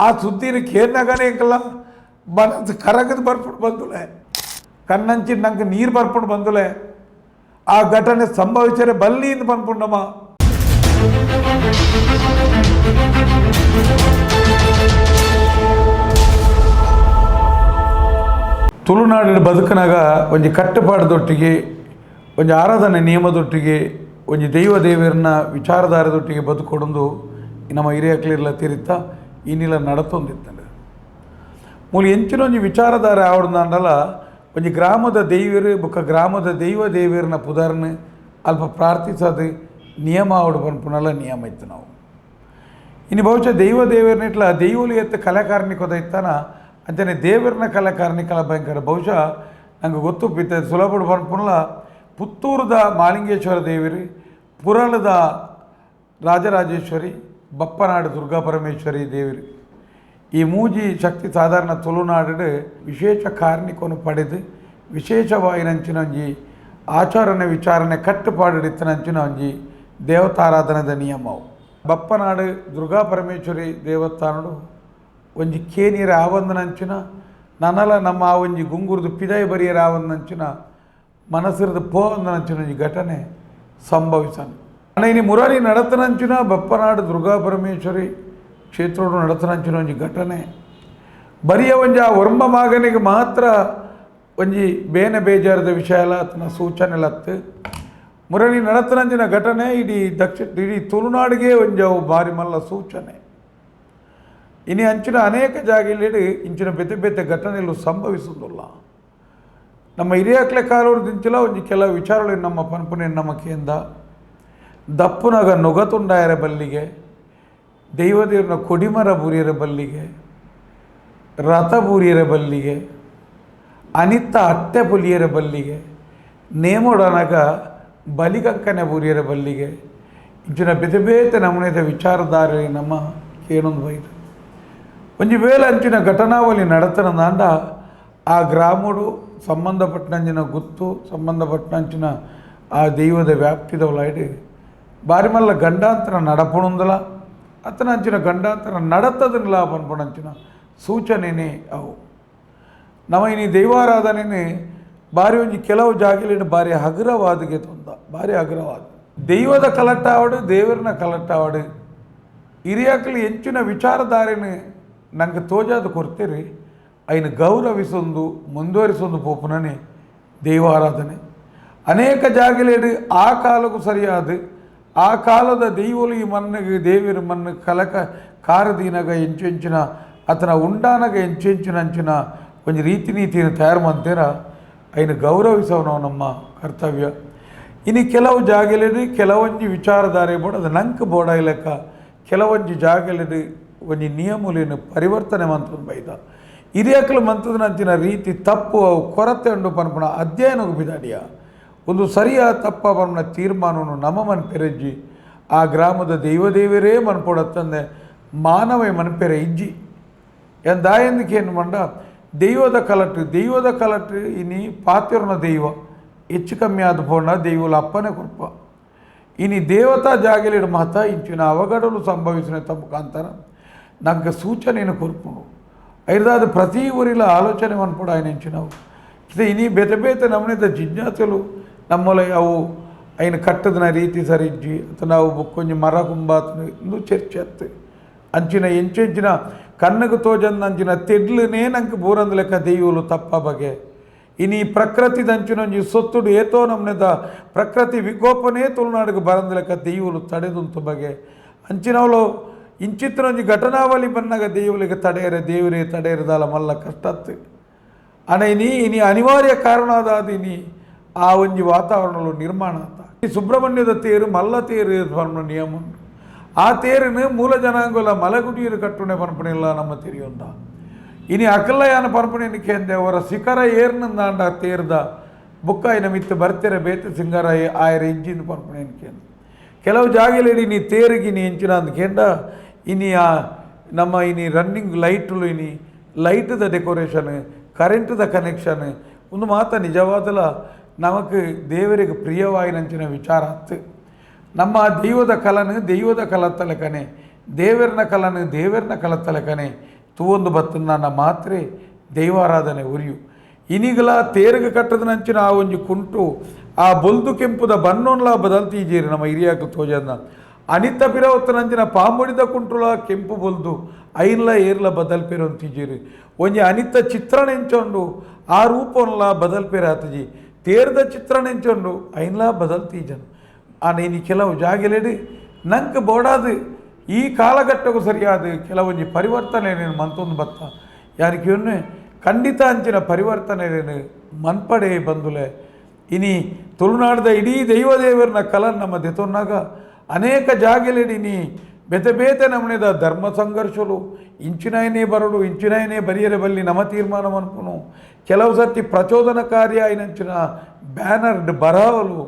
ಆ ಸುದ್ದಿನ ಕೇರ್ನಾಗನೇ ಇಂಕಲ್ಲ ಮನಸ್ಸು ಕರಗದ ಬರ್ಪುಡು ಬಂದುಲೆ, ಕಣ್ಣಂಚಿ ನಂಗೆ ನೀರು ಬರ್ಪುಡು ಬಂದುಲೆ. ಆ ಘಟನೆ ಸಂಭವಿಸರೆ ಬಲ್ಲಿ ಇಂದು ಪನ್ಪುಂಡಮ್ಮ. ತುಳುನಾಡಿನ ಬದುಕನಾಗ ಒಂಜಿ ಕಟ್ಟುಪಾಡದೊಟ್ಟಿಗೆ, ಒಂಜಿ ಆರಾಧನೆ ನಿಯಮದೊಟ್ಟಿಗೆ, ಒಂಜಿ ದೈವ ದೇವರನ್ನ ವಿಚಾರಧಾರದೊಟ್ಟಿಗೆ ಬದುಕೊಡೊಂದು ನಮ್ಮ ಹಿರಿಯಕ್ಲಿರ್ಲ ತಿರಿತ ಇನ್ನಿಲ್ಲ ನಡತೊಂದಿತ್ತಂಡೆ. ಮೂಲು ಎಂಚಿನ ಒಂಜಿ ವಿಚಾರಧಾರೆ ಆವಡ್ದಾಂಡಲ ಒಂಜಿ ಗ್ರಾಮದ ದೈವರು ಬೊಕ್ಕ ಗ್ರಾಮದ ದೈವ ದೇವರನ್ನ ಪುದರ್ನ ಅಲ್ಪ ಪ್ರಾರ್ಥಿಸೋದು ನಿಯಮ ಆವಡು ಪನ್ಪುನಲ್ಲ ನಿಯಮ ಇತ್ತು ನಾವು. ಇನ್ನು ಬಹುಶಃ ದೈವ ದೇವರನ್ನಿಟ್ಲ ದೈವಲು ಎತ್ತ ಕಲಾಕಾರನಿಕೋದ ಇತ್ತಾನ ಅಂಚನೆ ದೇವರನ್ನ ಕಲಾಕಾರನಿಕಲ ಭಯಂಕರ. ಬಹುಶಃ ನಂಗೆ ಗೊತ್ತು ಪಿತ್ತ ಸುಲಭ ಪನ್ಪುನಲ ಪುತ್ತೂರದ ಮಾಲಿಂಗೇಶ್ವರ ದೇವರು, ಪುರಳದ ರಾಜರಾಜೇಶ್ವರಿ, ಬಪ್ಪನಾಡು ದುರ್ಗಾ ಪರಮೇಶ್ವರಿ ದೇವರು, ಈ ಮೂಜಿ ಶಕ್ತಿ ಸಾಧಾರಣ ತುಳುನಾಡು ವಿಶೇಷ ಕಾರ್ಣಿಕವನ್ನು ಪಡೆದು ವಿಶೇಷವಾಯಿನಂಚಿನ ಒಂಜಿ ಆಚರಣೆ ವಿಚಾರಣೆ ಕಟ್ಟುಪಾಡಿತ್ತಿನಂಚಿನ ಒಂಜಿ ದೇವತಾರಾಧನದ ನಿಯಮವು. ಬಪ್ಪನಾಡು ದುರ್ಗಾ ಪರಮೇಶ್ವರಿ ದೇವಸ್ಥಾನಡು ಒಂಜಿ ಕೇನಿಯರ ಆವಂದನಂಚಿನ ನನಲ ನಮ್ಮ ಆ ಒಂಜಿ ಗುಂಗುರ್ದು ಪಿದೈ ಬರಿಯರ ಆವಂದನಂಚಿನ ಮನಸ್ಸಿರದ ಪೋವಂದನಂಚಿನ ಒಂಜಿ ಘಟನೆ ಸಂಭವಿಸನು. ಇನಿ ಮುರಾರಿ ನಡತನಂಚಿನ ಬಪ್ಪನಾಡು ದುರ್ಗಾ ಪರಮೇಶ್ವರಿ ಕ್ಷೇತ್ರೋಡು ನಡತನಂಚಿನ ಒಂಜಿ ಘಟನೆ ಬರಿಯ ಒಂಜಿ ಆ ಒರ್ಂಬ ಮಾಗನಿಗೆ ಮಾತ್ರ ಒಂಜಿ ಬೇನೆ ಬೇಜಾರದ ವಿಷಯ ಅಲ್ಲ, ಆತನ ಸೂಚನೆ ಲತ್ತು. ಮುರಳಿ ನಡತನಂಚಿನ ಘಟನೆ ಇಡೀ ದಕ್ಷಿಣ ಇಡೀ ತುಳುನಾಡಿಗೆ ಒಂಜಿ ಅವು ಬಾರಿ ಮಲ್ಲ ಸೂಚನೆ. ಇನಿ ಅಂಚಿನ ಅನೇಕ ಜಾಗದಲ್ಲಿ ಇಂಚಿನ ಬೇತೆ ಬೇತೆ ಘಟನೆಗಳು ಸಂಭವಿಸುವುದಿಲ್ಲ. ನಮ್ಮ ಹಿರಿಯಕ್ಲೆ ಕಾಲೋರು ದಿಂಚಿಲ ಒಂಜಿ ಕೆಲವು ವಿಚಾರಗಳು ನಮ್ಮ ಪನ್ಪುನೆ ನಮ್ಮ ಕೇಂದ್ರ ದಪ್ಪುನಗ ನುಗತುಂಡಾಯರ ಬಲ್ಲಿಗೆ, ದೈವದೇವ್ರನ್ನ ಕೊಡಿಮರ ಬೂರಿಯರ ಬಲ್ಲಿಗೆ, ರಥ ಬೂರಿಯರ ಬಲ್ಲಿಗೆ, ಅನಿತ್ತ ಅಟ್ಟೆ ಪುಲಿಯರ ಬಲ್ಲಿಗೆ, ನೇಮೋಡನಗ ಬಲಿಕಕ್ಕನೆ ಬೂರಿಯರ ಬಲ್ಲಿಗೆ, ಇಂಚಿನ ಬೇತೆ ಬೇತೆ ನಮೂನೆದ ವಿಚಾರಧಾರೆ ನಮ್ಮ ಕೇಣೊಂದು ಬೈದು. ಒಂಜಿ ವೇಳೆ ಅಂಚಿನ ಘಟನಾವಳಿ ನಡತನದಾಂಡ ಆ ಗ್ರಾಮಡು ಸಂಬಂಧಪಟ್ಟಂಚಿನ ಗುತ್ತು ಸಂಬಂಧಪಟ್ಟಂಚಿನ ಆ ದೈವದ ವ್ಯಾಪ್ತಿದವಳಾಯ್ಡು ಬಾರಿ ಮಲ್ಲ ಗಂಡಾಂತರ ನಡಪುಣುಂದಲ ಅತನ ಅಂಚಿನ ಗಂಡಾಂತರ ನಡತದನ್ಲ ಪನ್ಪುಣಂಚಿನ ಸೂಚನೆನೇ ಅವು. ನಮ್ಮ ಇನಿ ದೈವಾರಾಧನೆನೇ ಬಾರಿ ಒಂಜಿ ಕೆಲವು ಜಾಗಲಿನ ಬಾರಿ ಹಗುರವಾದಗೆ ತೊಂದ ಬಾರಿ ಹಗುರವಾದ ದೈವದ ಕಲಟ್ಟಾವಡು ದೇವರನ ಕಲಟ್ಟಾವಡು ಹಿರಿಯಾಕಲು ಎಂಚಿನ ವಿಚಾರಧಾರೆನ ನಂಗೆ ತೋಜಾದ ಕೊಡ್ತೀರಿ ಐನ ಗೌರವಿಸೊಂದು ಮುಂದುವರಿಸೊಂದು ಪೋಪುನನೇ ದೈವಾರಾಧನೆ. ಅನೇಕ ಜಾಗಲೇಡು ಆ ಕಾಲಕ್ಕೂ ಸರಿಯಾದ ಆ ಕಾಲದ ದೈವಲು ಈ ಮಣ್ಣಿಗೆ ದೇವಿರ ಮಣ್ಣು ಕಲಕ ಕಾರದೀನಗ ಎಂಚೆಂಚಿನ ಅತನ ಉಂಡಾನಗ ಎಂಚೆಂಚಿನ ಅಂಚಿನ ಒಂಜಿ ರೀತಿ ನೀತಿನ ತಯಾರು ಮಂತೀರ ಐನ ಗೌರವಿಸೋ ನಮ್ಮ ಕರ್ತವ್ಯ. ಇನ್ನು ಕೆಲವು ಜಾಗಲೇಡು ಕೆಲವೊಂಜಿ ವಿಚಾರಧಾರೆ ಬೋಡ ಅದು ನಂಕ್ ಬೋಡ ಲೆಕ್ಕ ಕೆಲವೊಂಜಿ ಜಾಗಲೇಡು ಒಂಜಿ ನಿಯಮುಲೇನು ಪರಿವರ್ತನೆ ಮಂತದ ಬೈದ ಹಿರಿಯಕ್ಲು ಮಂತದನಂಚಿನ ರೀತಿ ತಪ್ಪು ಅವು ಕೊರತೆ ಉಂಡು ಪನ್ಪುನ ಅಧ್ಯಯನకు ಬಿದಾಡಿಯ ಒಂದು ಸರಿಯ ತಪ್ಪ ಪನ್ಪುನ ತೀರ್ಮಾನವನ್ನು ನಮ್ಮ ಮನ್ಪೆರೆಜ್ಜಿ ಆ ಗ್ರಾಮದ ದೈವದೇವರೇ ಮನ್ಪೊಡತ್ತಂದೆ ಮಾನವ ಮನ್ಪೆರೆ ಇಜ್ಜಿ ಎಂದಾಯಂದಕ್ಕೆ ಮಂಡ ದೈವದ ಕಲಟ್ಟು ದೈವದ ಕಲಟ್ಟು ಇನಿ ಪಾತಿರ್ನ ದೈವ ಹೆಚ್ಚು ಕಮ್ಮಿ ಆದ ಪೋಣ ದೈವಲ ಅಪ್ಪನೇ ಕೊರ್ಪ. ಇನಿ ದೇವತಾ ಜಾಗಲಿಡ ಮಹತ ಇಂಚಿನ ಅವಘಡಲು ಸಂಭವಿಸಿನ ಮುಖಾಂತರ ನಂಗೆ ಸೂಚನೆಯನ್ನು ಕೊರ್ಪುಂಡು. ಐದಾದ ಪ್ರತಿ ಊರಿಲ ಆಲೋಚನೆ ಮನ್ಪುಡು ఆయన ಎಂಚಿನವು ಇನಿ ಬೇತೆ ಬೇತೆ ನಮೂನೆದ ಜಿಜ್ಞಾಸೆಲು ನಮ್ಮೊಲ ಅವು ಐನ ಕಟ್ಟದನ ರೀತಿ ಸರಿಜ್ಜಿ ಅಥವಾ ನಾವು ಕೊಂಚ ಮರ ಕುಂಬಾತನ ಇಂದು ಚರ್ಚೆ ಅತ್ತು. ಅಂಚಿನ ಎಂಚೆಂಚಿನ ಕಣ್ಣకు ತೋಜಂದ ಅಂಚಿನ ತೆಡ್ಲುನೇ ನಂಗೆ ಬೂರಂದ ಲೆಕ್ಕ ದೈವಲು ತಪ್ಪ ಬಗೆ. ಇನಿ ಪ್ರಕೃತಿ ದಂಚಿನ ಒಂಜಿ ಸೊತ್ತುಡು ಏತೋ ನಮ್ನೆದ ಪ್ರಕೃತಿ ವಿಕೋಪನೇ ತುಳುನಾಡಿಗೆ ಬರಂದ ಲೆಕ್ಕ ದೈವಲು ತಡೆದುಂತು ಬಗೆ. ಅಂಚಿನವಳು ಇಂಚಿತ್ತಿನ ಒಂಜಿ ಘಟನಾವಳಿ ಬನ್ನಾಗ ದೈವಲಿಗೆ ತಡೆಯರೆ ದೇವರೇ ತಡೆಯರದಾಲ ಮಲ್ಲ ಕಷ್ಟತ್ತು. ಅನ ಇನಿ ಇನಿ ಅನಿವಾರ್ಯ ಕಾರಣದಾದ ಇನಿ ಆ ಒಂಜಿ ವಾತಾವರಣಲು ನಿರ್ಮಾಣ ಆತ. ಈ ಸುಬ್ರಹ್ಮಣ್ಯದ ತೇರು ಮಲ್ಲ ತೇರು ಪನ್ಪುನ ನಿಯಮ ಉಂಡು. ಆ ತೇರಿನ ಮೂಲ ಜನಾಂಗಲ ಮಲಗುಡಿಯರು ಕಟ್ಟುಣೆ ಪನ್ಪುನಿಲ್ಲ ನಮ್ಮ ತೆರಿಯೊಂದ. ಇನಿ ಅಕಲ್ಲಯಾನ ಪನ್ಪುಣೆ ಕೇಂದೆ ಅವರ ಶಿಖರ ಏರ್ನಂದಾಂಡ ತೇರ್ದ ಬುಕ್ಕ ಇನ ಮಿತ್ತು ಬರ್ತೆರೆ ಬೇತೆ ಸಿಂಗಾರ ಆಯರ ಇಂಜಿನ್ ಪನ್ಪುಣೆ ಕೇಂದ್ರ. ಕೆಲವು ಜಾಗಲೇಡಿ ನೀ ತೇರಿಗೆ ನೀ ಎಂಚಿನ ಅಂದ್ ಕೇಂಡ ಇನಿ ಆ ನಮ್ಮ ಇನಿ ರನ್ನಿಂಗ್ ಲೈಟುಲು ಇನಿ ಲೈಟ್ದ ಡೆಕೋರೇಷನ್ ಕರೆಂಟ್ದ ಕನೆಕ್ಷನ್ ಒಂದು ಮಾತ ನಿಜವಾದಲ ನಮಕ್ ದೇವರಿಗೆ ಪ್ರಿಯವಾಯಿನಂಚಿನ ವಿಚಾರ ಅತ್ತು. ನಮ್ಮ ದೈವದ ಕಲನು ದೈವದ ಕಲತ್ತಲಕನೆ ದೇವರನ ಕಲನು ದೇವರನ ಕಲತಲಕನೆ ತೂವೊಂದು ಬತ್ತನ ಮಾತ್ರೆ ದೈವಾರಾಧನೆ ಉರಿಯು. ಇನಿಗಲ ತೇರುಗ ಕಟ್ಟದ ನಂಚಿನ ಆ ಒಂಜಿ ಕುಂಟು ಆ ಬೊಲ್ದು ಕೆಂಪುದ ಬನ್ನೊನ್ಲ ಬದಲ್ತೀಜೇರಿ ನಮ್ಮ ಹಿರಿಯಾಕ ತೋಜನ್ನ ಅನಿತ ಪಿರವತ್ತನಂಚಿನ ಪಾಂಬುಡಿದ ಕುಂಟುಲ ಕೆಂಪು ಬೊಲ್ದು ಐನ್ಲ ಏರ್ಲ ಬದಲ್ಪೇರಂತೀಜೇರಿ. ಒಂಜಿ ಅನಿತ ಚಿತ್ರಣ ಎಂಚೊಂಡು ಆ ರೂಪೊನ್ಲ ಬದಲ್ಪೇರ ಆತಜಿ, ತೇರ್ದ ಚಿತ್ರಣ ಎಂಚೊಂಡು ಐನ್ಲ ಬದಲ್ತೀಜನು. ಆನ ಇನಿ ಕೆಲವು ಜಾಗೆಲೆಡು ನಂಗೆ ಬೋಡಾದು ಈ ಕಾಲಘಟ್ಟಕ್ಕೂ ಸರಿಯಾದ ಕೆಲವೊಂಜಿ ಪರಿವರ್ತನೆ ಮಂತೊಂದು ಬತ್ತ ಯಾರಿಗೆ ಖಂಡಿತ ಅಂಚಿನ ಪರಿವರ್ತನೆ ಮನ್ಪಡೆ ಬಂದುಲೆ. ಇನಿ ತುಳುನಾಡದ ಇಡೀ ದೈವದೇವರನ್ನ ಕಲನ್ ನಮ್ಮ ದೆತೊನ್ನಾಗ ಅನೇಕ ಜಾಗೆಲೆಡಿನಿ ಬೇತೆ ಬೇತೆ ನಮನೆದ ಧರ್ಮ ಸಂಘರ್ಷಲು ಇಂಚಿನಾಯನೇ ಬರಡು ಇಂಚಿನಾಯನೇ ಬರಿಯರೆ ಬಲ್ಲಿ ನಮ ತೀರ್ಮಾನ ಮನ್ಪುನು. ಕೆಲವು ಸರ್ತಿ ಪ್ರಚೋದನಕಾರಿ ಆಯಿನಂಚಿನ ಬ್ಯಾನರ್ ಬರವಲು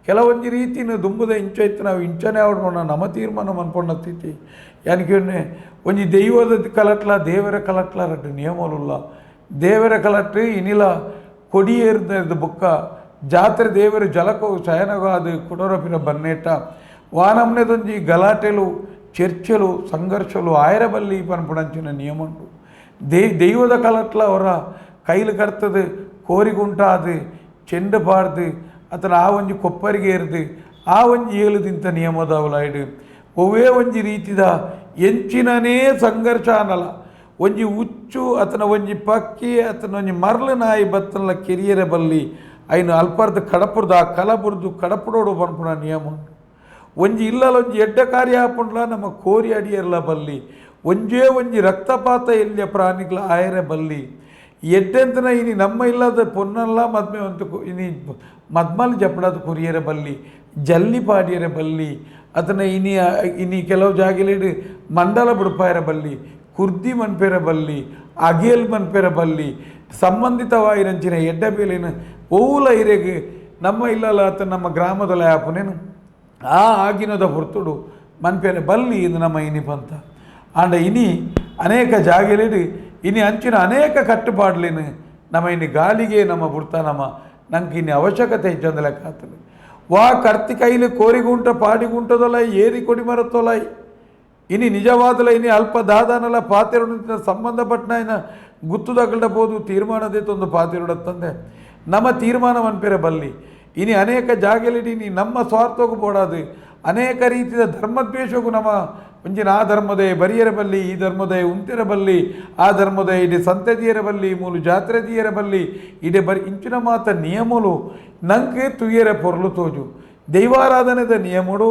ಕೆಲವೊಂಜಿ ರೀತಿನ ದುಂಬುದ ಇಂಚೈತು ನಾವು ಇಂಚನೇ ಆವಡ್ಮಣ್ಣ ನಮ ತೀರ್ಮಾನ ಮನ್ಪೊಂಡ ಸ್ಥಿತಿ. ಯಾನಿಕೆ ಒಂಜಿ ದೈವದ ಕಲಟ್ಲ ದೇವರ ಕಲಟ್ಲ ರಡ್ಡು ನಿಯಮಲುಲ್ಲ. ದೇವರ ಕಲಟ್ಲು ಇನಿಲ ಕೊಡಿಯೇರ್ದ ಬುಕ್ಕ ಜಾತ್ರೆ ದೇವರು ಜಲಕವು ಶಯನಗಾದು ಕುಡೋರ ಪಿರ ಬನ್ನೇಟ ವಾನಮ್ನೆದೊಂಜಿ ಗಲಾಟೆಲು ಚರ್ಚೆಲು ಸಂಘರ್ಷಲು ಆಯರಬಲ್ಲಿ ಪನ್ಪುಣಂಚಿನ ನಿಯಮ ಉಂಟು. ದೈವದ ಕಲಟ್ಲ ಅವರ ಕೈಲು ಕರ್ತದು ಕೋರಿಗುಂಟಾದು ಚೆಂಡು ಪಾಡ್ದು ಅತನ ಆ ಒಂಜಿ ಕೊಪ್ಪರಿಗೆ ಏರ್ದು ಆ ಒಂಜಿ ಏಳು ದಿಂತ ನಿಯಮದವಲಾಯ್ಡು ಒವ್ವೇ ಒಂಜಿ ರೀತಿದ ಎಂಚಿನನೇ ಸಂಘರ್ಷ ಅನ್ನಲ್ಲ. ಒಂಜಿ ಉಚ್ಚು ಅತನ ಒಂಜಿ ಪಕ್ಕಿ ಅತನ ಒಂಜಿ ಮರ್ಲು ನಾಯಿ ಬತ್ತನ ಕೆರಿಯರೆ ಬಲ್ಲಿ ಐನು ಅಲ್ಪರ್ದು ಕಡಪುರ್ದು ಆ ಕಲಬುರ್ದು ಕಡಪುಡೋಡು ಪನ್ಪುನ ನಿಯಮ ಉಂಟು. ಒಂಜಿ ಇಲ್ಲಲ ಒಂಜಿ ಎಡ್ಡ ಕಾರ್ಯ ಆಪುಂಡ್ಲ ನಮ್ಮ ಕೋರಿ ಅಡಿಯರ್ಲ ಬಲ್ಲಿ ಒಂಜೇ ಒಂಜಿ ರಕ್ತಪಾತ ಎಲ್ಲಿಯ ಪ್ರಾಣಿಗಳ ಆಯರೆ ಬಲ್ಲಿ ಎಡ್ಡೆಂತನ ಇನಿ ನಮ್ಮ ಇಲ್ಲದ ಪೊನ್ನಲ್ಲ ಮದ್ಮೆ ಅಂತ ಇನಿ ಮದ್ಮಲ್ ಜಪಡದ ಕುರಿಯರೆ ಬಲ್ಲಿ ಜಲ್ಲಿ ಪಾಡಿಯರೆ ಬಲ್ಲಿ ಅದನ್ನ ಇನಿ ಇನಿ ಕೆಲವು ಜಾಗಲಿಡು ಮಂಡಲ ಬುಡ್ಪಾಯರ ಬಲ್ಲಿ ಕುರ್ದಿ ಮನ್ಪೆರ ಬಲ್ಲಿ ಅಗೇಲ್ ಮನ್ಪೆರ ಬಲ್ಲಿ ಸಂಬಂಧಿತವಾಯಿರಂಚಿನ ಎಡ್ಡ ಬೇಲಿನ ಓವುಲ ಇರೆಗ್ ನಮ್ಮ ಇಲ್ಲಲ ಆತ ನಮ್ಮ ಗ್ರಾಮದಲ್ಲಿ ಆಪುನೇನು ಆ ಆಗಿನದ ಹೊರ್ತುಡು ಮನ್ಪೆರೆ ಬಲ್ಲಿ ಇದು ನಮ್ಮ ಇನಿ ಪಂತ. ಆಂಡ ಇನಿ ಅನೇಕ ಜಾಗಲಿಡು ಇನಿ ಅಂಚಿನ ಅನೇಕ ಕಟ್ಟುಪಾಡ್ಲಿನ ನಮ್ಮ ಇನಿ ಗಾಲಿಗೆ ನಮ್ಮ ಬುಡ್ತ ನಮ್ಮ ನಂಗೆ ಇನ್ನು ಅವಶ್ಯಕತೆ ಇಜ್ಜಂದ ಲೆಕ್ಕ ಆತದೆ. ವಾ ಕರ್ತಿ ಕೈಲಿ ಕೋರಿಗುಂಟ ಪಾಡಿಗುಂಟದೊಲೈ ಏರಿ ಕೊಡಿ ಮರತ್ತೊಲೈ ಇನಿ ನಿಜವಾದಲ ಇನಿ ಅಲ್ಪ ದಾದಾನಲ ಪಾತೆರುಡಿನ ಸಂಬಂಧಪಟ್ಟನ ಗುತ್ತುದಗಲ್ಡ ಬೋದು ತೀರ್ಮಾನದೇ ಒಂದು ಪಾತೆರುಡತ್ತಂದೆ ನಮ್ಮ ತೀರ್ಮಾನ ಮನ್ಪೆರೆ ಬಲ್ಲಿ. ಇನಿ ಅನೇಕ ಜಾಗಲಿಡಿ ಇನಿ ನಮ್ಮ ಸ್ವಾರ್ಥಕ್ಕೂ ಬೋಡಾದು ಅನೇಕ ರೀತಿಯ ಧರ್ಮದ್ವೇಷಕ್ಕೂ ನಮ್ಮ ಒಂಜಿನ ಆ ಧರ್ಮದೇ ಬರಿಯರ ಬಲ್ಲಿ ಈ ಧರ್ಮದೇ ಉಂತಿರ ಬಲ್ಲಿ ಆ ಧರ್ಮದೇ ಇಡೀ ಸಂತತಿಯರ ಬಲ್ಲಿ ಮೂಲು ಜಾತ್ರೆ ತೀಯರ ಬಲ್ಲಿ ಇಡೆ ಬರಿ ಇಂಚಿನ ಮಾತ ನಿಯಮలు ನಂಗೆ ತುಯ್ಯರೆ ಪೊರ್ಲು ತೋಜು. ದೈವಾರಾಧನೆದ ನಿಯಮಡು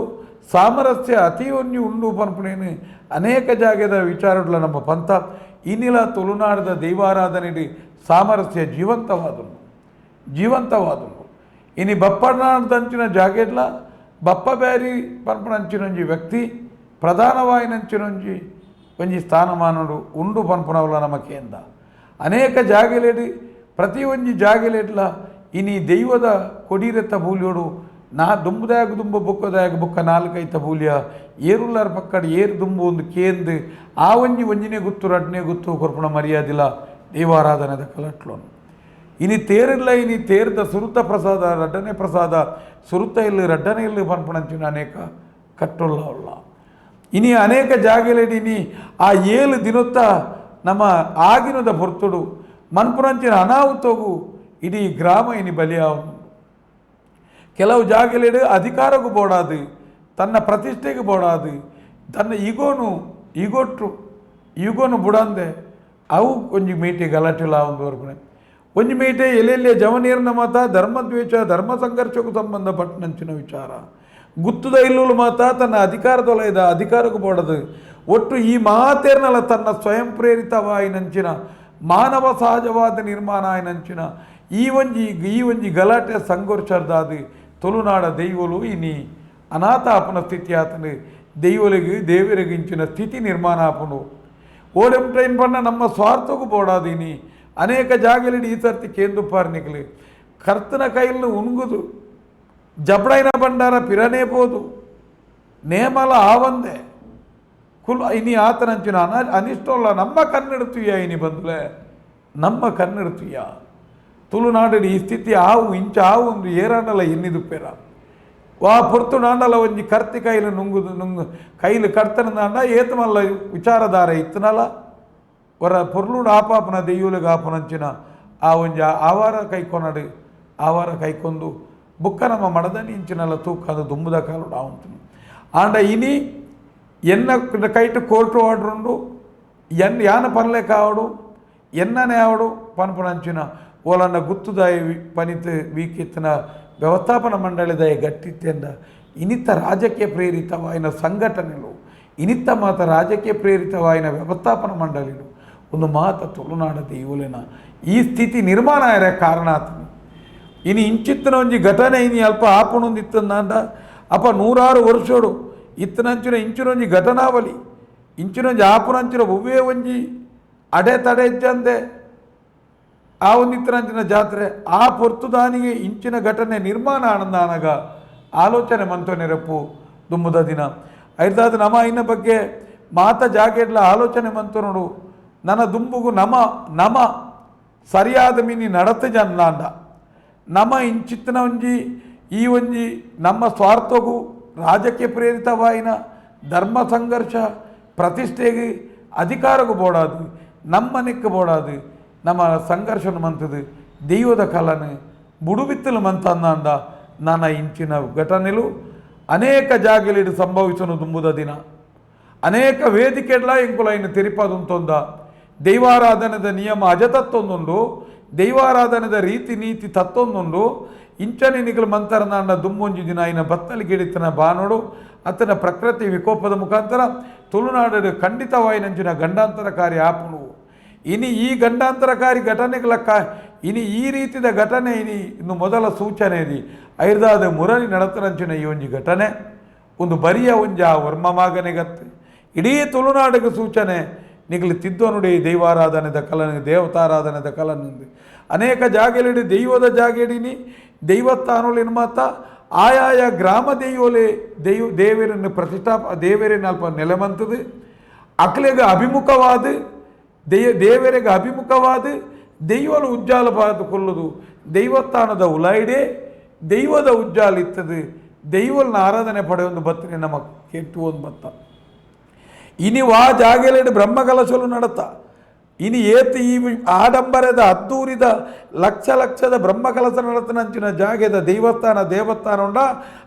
ಸಾಮರಸ್ಯ ಅತಿ ಒನ್ನಿ ಉಂಡು ಪನ್ಪುನೇನು ಅನೇಕ ಜಾಗದ ವಿಚಾರಗಳ ನಮ್ಮ ಪಂಥ. ಇನ್ನಿಲ ತುಳುನಾಡದ ದೈವಾರಾಧನೆ ಸಾಮರಸ್ಯ ಜೀವಂತವಾದುಂಡು ಜೀವಂತವಾದುಂಡು. ಇನಿ ಬಪ್ಪನಾಡದಂಚಿನ ಜಾಗೆಡ್ಲ ಬಪ್ಪ ಬ್ಯಾರಿ ಪನ್ಪುನಂಚಿನೊಂಜಿ ವ್ಯಕ್ತಿ ಪ್ರಧಾನವಾಯಿನಂಚಿನೊಂಜಿ ಒಂಜಿ ಸ್ಥಾನಮಾನಡು ಉಂಡು ಪನ್ಪುನವಲ ನಮ್ಮ ಕೇಂದ್ರ. ಅನೇಕ ಜಾಗೆಲೆಡ್ ಪ್ರತಿ ಒಂಜಿ ಜಾಗೆಲೆಡ್ಲ ಇನಿ ದೈವದ ಕೊಡಿರೆತ್ತ ಬೂಲಿಯೋಡು ನಾ ದುಂಬುದಾಗ ದುಂಬ ಬುಕ್ಕದಾಗ ಬುಕ್ಕ ನಾಲ್ಕೈತ ಬೂಲಿಯ ಏರುಲ್ಲಾರ ಪಕ್ಕಡ ಏರು ದುಂಬು ಒಂದು ಕೇಂದು ಆ ಒಂಜಿ ಒಂಜಿನೇ ಗುತ್ತು ರಡ್ನೇ ಗುತ್ತು ಕೊರ್ಪುಣ ಮರ್ಯಾದಿಲ್ಲ ದೈವಾರಾಧನೆದ ಕಲಟ್ಲೋನು. ಇನಿ ತೇರಿಲ್ಲ ಇನಿ ತೇರ್ದ ಸುರುತ ಪ್ರಸಾದ ರಡ್ಡನೆ ಪ್ರಸಾದ ಸುರುತ ಇಲ್ಲಿ ರಡ್ಡನೆ ಇಲ್ಲಿ ಪನ್ಪುಣಂಚಿನ ಅನೇಕ ಕಟ್ಟುಲ್ಲ ಉಲ್ಲ. ಇನಿ ಅನೇಕ ಜಾಗೆಲೆಡ್ ಇನಿ ಆ ಏಳು ದಿನೊತ್ತ ನಮ್ಮ ಆಗಿನದ ಹೊರ್ತುಡು ಮನ್ಪುರಂಚಿನ ಅನಾಹುತೋಗು ಇಡೀ ಗ್ರಾಮ ಇನಿ ಬಲಿಯಾವನು. ಕೆಲವು ಜಾಗೆಲೆಡ್ ಅಧಿಕಾರಕ್ಕೂ ಬೋಡಾದು ತನ್ನ ಪ್ರತಿಷ್ಠೆಗೆ ಬೋಡಾದು ತನ್ನ ಈಗೋನು ಈಗೋಟ್ರು ಈಗೋನು ಬುಡಂದೆ ಅವು ಒಂಜಿ ಮೀಟಿ ಗಲಾಟೆಲ ಒಂದು ವರ್ಪಣೆ ಒಂಜಿ ಮೀಟೆ ಎಲ್ಲೆಲ್ಲೇ ಜವನೀರ್ನ ಮಾತ ಧರ್ಮದ್ವೇಷ ಧರ್ಮ ಸಂಘರ್ಷಕ್ಕೂ ಸಂಬಂಧಪಟ್ಟಂಚಿನ ವಿಚಾರ ಗುತ್ತುದ ಇಲ್ಲುಲು ಮಾತ ತನ್ನ ಅಧಿಕಾರದೊಲೈದ ಅಧಿಕಾರಕ್ಕೂ ಬೋಡದು ಒಟ್ಟು ಈ ಮಾತೇರ್ನಲ್ಲ ತನ್ನ ಸ್ವಯಂ ಪ್ರೇರಿತವಾಯಿನಂಚಿನ ಮಾನವ ಸಹಜವಾದ ನಿರ್ಮಾಣ ಆಯಿನಂಚಿನ ಈ ಒಂಜಿ ಗಲಾಟೆ ಸಂಘರ್ಷದಾದ ತುಳುನಾಡ ದೈವಲು ಇನಿ ಅನಾಥ ಆಪನ ಸ್ಥಿತಿ ಆತನು ದೈವಲಿಗೆ ದೇವರಿಗೆ ಇಂಚಿನ ಸ್ಥಿತಿ ನಿರ್ಮಾಣ ಆಪನು. ಓಡೆಂ ಟ್ರೈನ್ ಬಣ್ಣ ನಮ್ಮ ಸ್ವಾರ್ಥಕ್ಕೂ ಬೋಡಾದು ಇನಿ ಅನೇಕ ಜಾಗಲಿಡಿ ಈ ಸರ್ತಿ ಕೇಂದು ಪಾರ್ನಿಕಲು ಕರ್ತನ ಕೈಯನ್ನು ಉಣ್ಗುದು ಜಬಡೈನ ಭಂಡಾರ ಪಿರನೇ ಪೋದು ನೇಮಲ ಆವಂದೆ ಕುಲ್ ಇನಿ ಆತನಂಚಿನ ಅನಿಷ್ಟೋಲ್ಲ ನಮ್ಮ ಕಣ್ಣಿಡ್ತೀಯ ಇನಿ ಬಂದುಲೆ ನಮ್ಮ ಕಣ್ಣಿಡ್ತೀಯ ತುಳುನಾಡಿನ ಈ ಸ್ಥಿತಿ ಆವು ಇಂಚ ಆವು ಒಂದು ಏರಾಂಡಲ ಎನ್ನಿದು ಪೇರ ವಾ ಪೊರ್ತು ನಾಂಡಲ ಒಂಜಿ ಕರ್ತಿ ಕೈಲು ನುಂಗು ನುಂಗು ಕೈಲು ಕರ್ತನದಾಂಡ ಏತ್ ಮಲ್ಲ ವಿಚಾರಧಾರೆ ಇತ್ತನಲ ವರ ಪೊರ್ಲುಡು ಆಪಾಪನ ದೆಯ್ಯುಲಿಗೆ ಆಪನಂಚಿನ ಆ ಒಂಜಿ ಆವಾರ ಕೈಕೊನಡು ಆವಾರ ಕೈಕೊಂದು ಬುಕ್ಕ ನಮ್ಮ ಮಡದನಿ ಇಂಚಿನಲ್ಲ ತೂಕದ ದುಂಬುದ ಕಾಲುಡು ಆವಂತನು. ಆಂಡ ಇನಿ ಎನ್ನ ಕೈಟ್ ಕೋರ್ಟು ಆರ್ಡರ್ ಎನ್ ಯಾನ ಪನ್ಲೆ ಕಾವಡು ಎನ್ನನೇ ಆವಡು ಪನ್ಪುನಂಚಿನ ಓಲನ್ನ ಗುತ್ತುದಾಯ ಪನಿತ್ ವೀಕಿತ್ತನ ವ್ಯವಸ್ಥಾಪನ ಮಂಡಳಿದಾಯ ಗಟ್ಟಿತ್ತೆಂದ ಇನಿತ ರಾಜಕೀಯ ಪ್ರೇರಿತವಾಯಿನ ಸಂಘಟನೆಲು ಇನಿತ ಮಾತ ರಾಜಕೀಯ ಪ್ರೇರಿತವಾಯಿನ ವ್ಯವಸ್ಥಾಪನ ಮಂಡಳಿಲು ಒಂದು ಮಾತ ತುಳುನಾಡ ದೈವಲೆನ ಈ ಸ್ಥಿತಿ ನಿರ್ಮಾಣ ಆಯರೆ ಕಾರಣ ಆತನು. ಇನಿ ಇಂಚಿತ್ತನ ಒಂಜಿ ಘಟನೆ ಇನಿ ಅಲ್ಪ ಆಪುಣೊಂದಿತ್ತಂದಾಂಡ ಅಪ ನೂರಾರು ವರ್ಷೋಡು ಇತ್ತನಂಚಿನ ಇಂಚಿನೊಂಜಿ ಘಟನಾವಳಿ ಇಂಚಿನೊಂಜಿ ಆಪುನಂಚಿನ ಒವ್ವೇ ಒಂಜಿ ಅಡೆ ತಡೆ ಇಜ್ಜಂದೆ ಆ ಒಂದಿತ್ತನಂಚಿನ ಜಾತ್ರೆ ಆ ಪೊರ್ತುದಾನಿಗೆ ಇಂಚಿನ ಘಟನೆ ನಿರ್ಮಾಣ ಆನಂದಾನಗ ಆಲೋಚನೆ ಮಂತೋ ನೆರಪು ದುಮ್ಮುದ ದಿನ ಐದಾದ ನಮ ಇನ್ನ ಬಗ್ಗೆ ಮಾತ ಜಾಗೆಡ್ಲ ಆಲೋಚನೆ ಮಂತು ನೋಡು. ನನ್ನ ದುಂಬುಗು ನಮ ನಮ ಸರಿಯಾದ ಮಿನಿ ನಡತೆ ಜನ್ಲಾಂಡ ನಮ ಇಂಚಿತ್ತನ ಒಂಜಿ ಈ ಒಂಜಿ ನಮ್ಮ ಸ್ವಾರ್ಥಗೂ ರಾಜಕೀಯ ಪ್ರೇರಿತವಾಯಿನ ಧರ್ಮ ಸಂಘರ್ಷ ಪ್ರತಿಷ್ಠೆಗೆ ಅಧಿಕಾರಗೂ ಬೋಡಾದು ನಮ್ಮ ನೆಕ್ಕ ಬೋಡಾದು ನಮ್ಮ ಸಂಘರ್ಷನ ಮಂತದು ದೈವದ ಕಲನ ಬುಡುಬಿತ್ತಲು ಮಂತಂದಾಂಡ ನಾನ ಇಂಚಿನ ಘಟನೆಲು ಅನೇಕ ಜಾಗಲಿಡು ಸಂಭವಿಸನು ದುಂಬುದ ದಿನ ಅನೇಕ ವೇದಿಕೆಡ್ಲ ಎಂಕುಲೈನ ತೆರಿಪಾದುಂತೊಂದ ದೈವಾರಾಧನೆದ ನಿಯಮ ಅಜತತ್ತೊಂದುಂಡು ದೈವಾರಾಧನೆದ ರೀತಿ ನೀತಿ ತತ್ತೊಂದುಂಡು ಇಂಚನೆ ನಿಗಲು ಮಂತರನಾಂಡ ದುಮ್ಮೊಂಜಿ ದಿನ ಐನ ಬತ್ತಲಿ ಗಿಡಿತನ ಬಾನೋಡು ಅತನ ಪ್ರಕೃತಿ ವಿಕೋಪದ ಮುಖಾಂತರ ತುಳುನಾಡು ಖಂಡಿತವಾಯಿನಂಚಿನ ಗಂಡಾಂತರಕಾರಿ ಆಪುಣು. ಇನಿ ಈ ಗಂಡಾಂತರಕಾರಿ ಘಟನೆಗಳ ಇನಿ ಈ ರೀತಿಯ ಘಟನೆ ಇನಿ ಇನ್ನು ಮೊದಲ ಸೂಚನೆ ಇದೆ ಐರ್ದಾದ ಮುರಳಿ ನಡತನಂಚಿನ ಈ ಒಂಜಿ ಘಟನೆ ಒಂದು ಬರಿಯ ಒಂಜ ವರ್ಮ ಮಾಗನೆಗತ್ತು ಇಡೀ ತುಳುನಾಡಿಗೆ ಸೂಚನೆ ನಿಗಲು ತಿದ್ದೋನುಡಿ ದೈವಾರಾಧನೆದ ಕಲನ ದೇವತಾರಾಧನೆದ ಕಲನಿಂದ ಅನೇಕ ಜಾಗೆಲಿಡಿ ದೈವದ ಜಾಗೆಡಿನಿ ದೈವತ್ತಾನುಲಿನ ಮಾತ ಆಯಾಯ ಗ್ರಾಮ ದೈವಲೆ ದೈವ ದೇವರನ್ನು ಪ್ರತಿಷ್ಠಾಪ ದೇವರಿನ ಅಲ್ಪ ನೆಲೆಮಂತದು ಅಕ್ಲೆಗೆ ಅಭಿಮುಖವಾದ ದೇವರಿಗೆ ಅಭಿಮುಖವಾದ ದೈವಲು ಉಜ್ಜಾಲ ಬಾರದು ಕೊಲ್ಲುದು ದೈವಸ್ಥಾನದ ಉಲಾಯಿಡೆ ದೈವದ ಉಜ್ಜಾಲ ಇತ್ತದು ದೈವಲ್ನ ಆರಾಧನೆ ಪಡೆಯೊಂದು ಬತ್ತನೆ ನಮ್ಮ ಕೆಟ್ಟು ಒಂದು ಬತ್ತ. ಇನಿ ವಾ ಜಾಗೆಲೆಡು ಬ್ರಹ್ಮಕಲಶಲು ನಡತ ಇನಿ ಏತ್ ಈ ಆಡಂಬರದ ಅದ್ದೂರಿದ ಲಕ್ಷ ಲಕ್ಷದ ಬ್ರಹ್ಮಕಲಶ ನಡತನಂಚಿನ ಜಾಗೆದ ದೇವಸ್ಥಾನ ದೇವಸ್ಥಾನ ಉಂಡ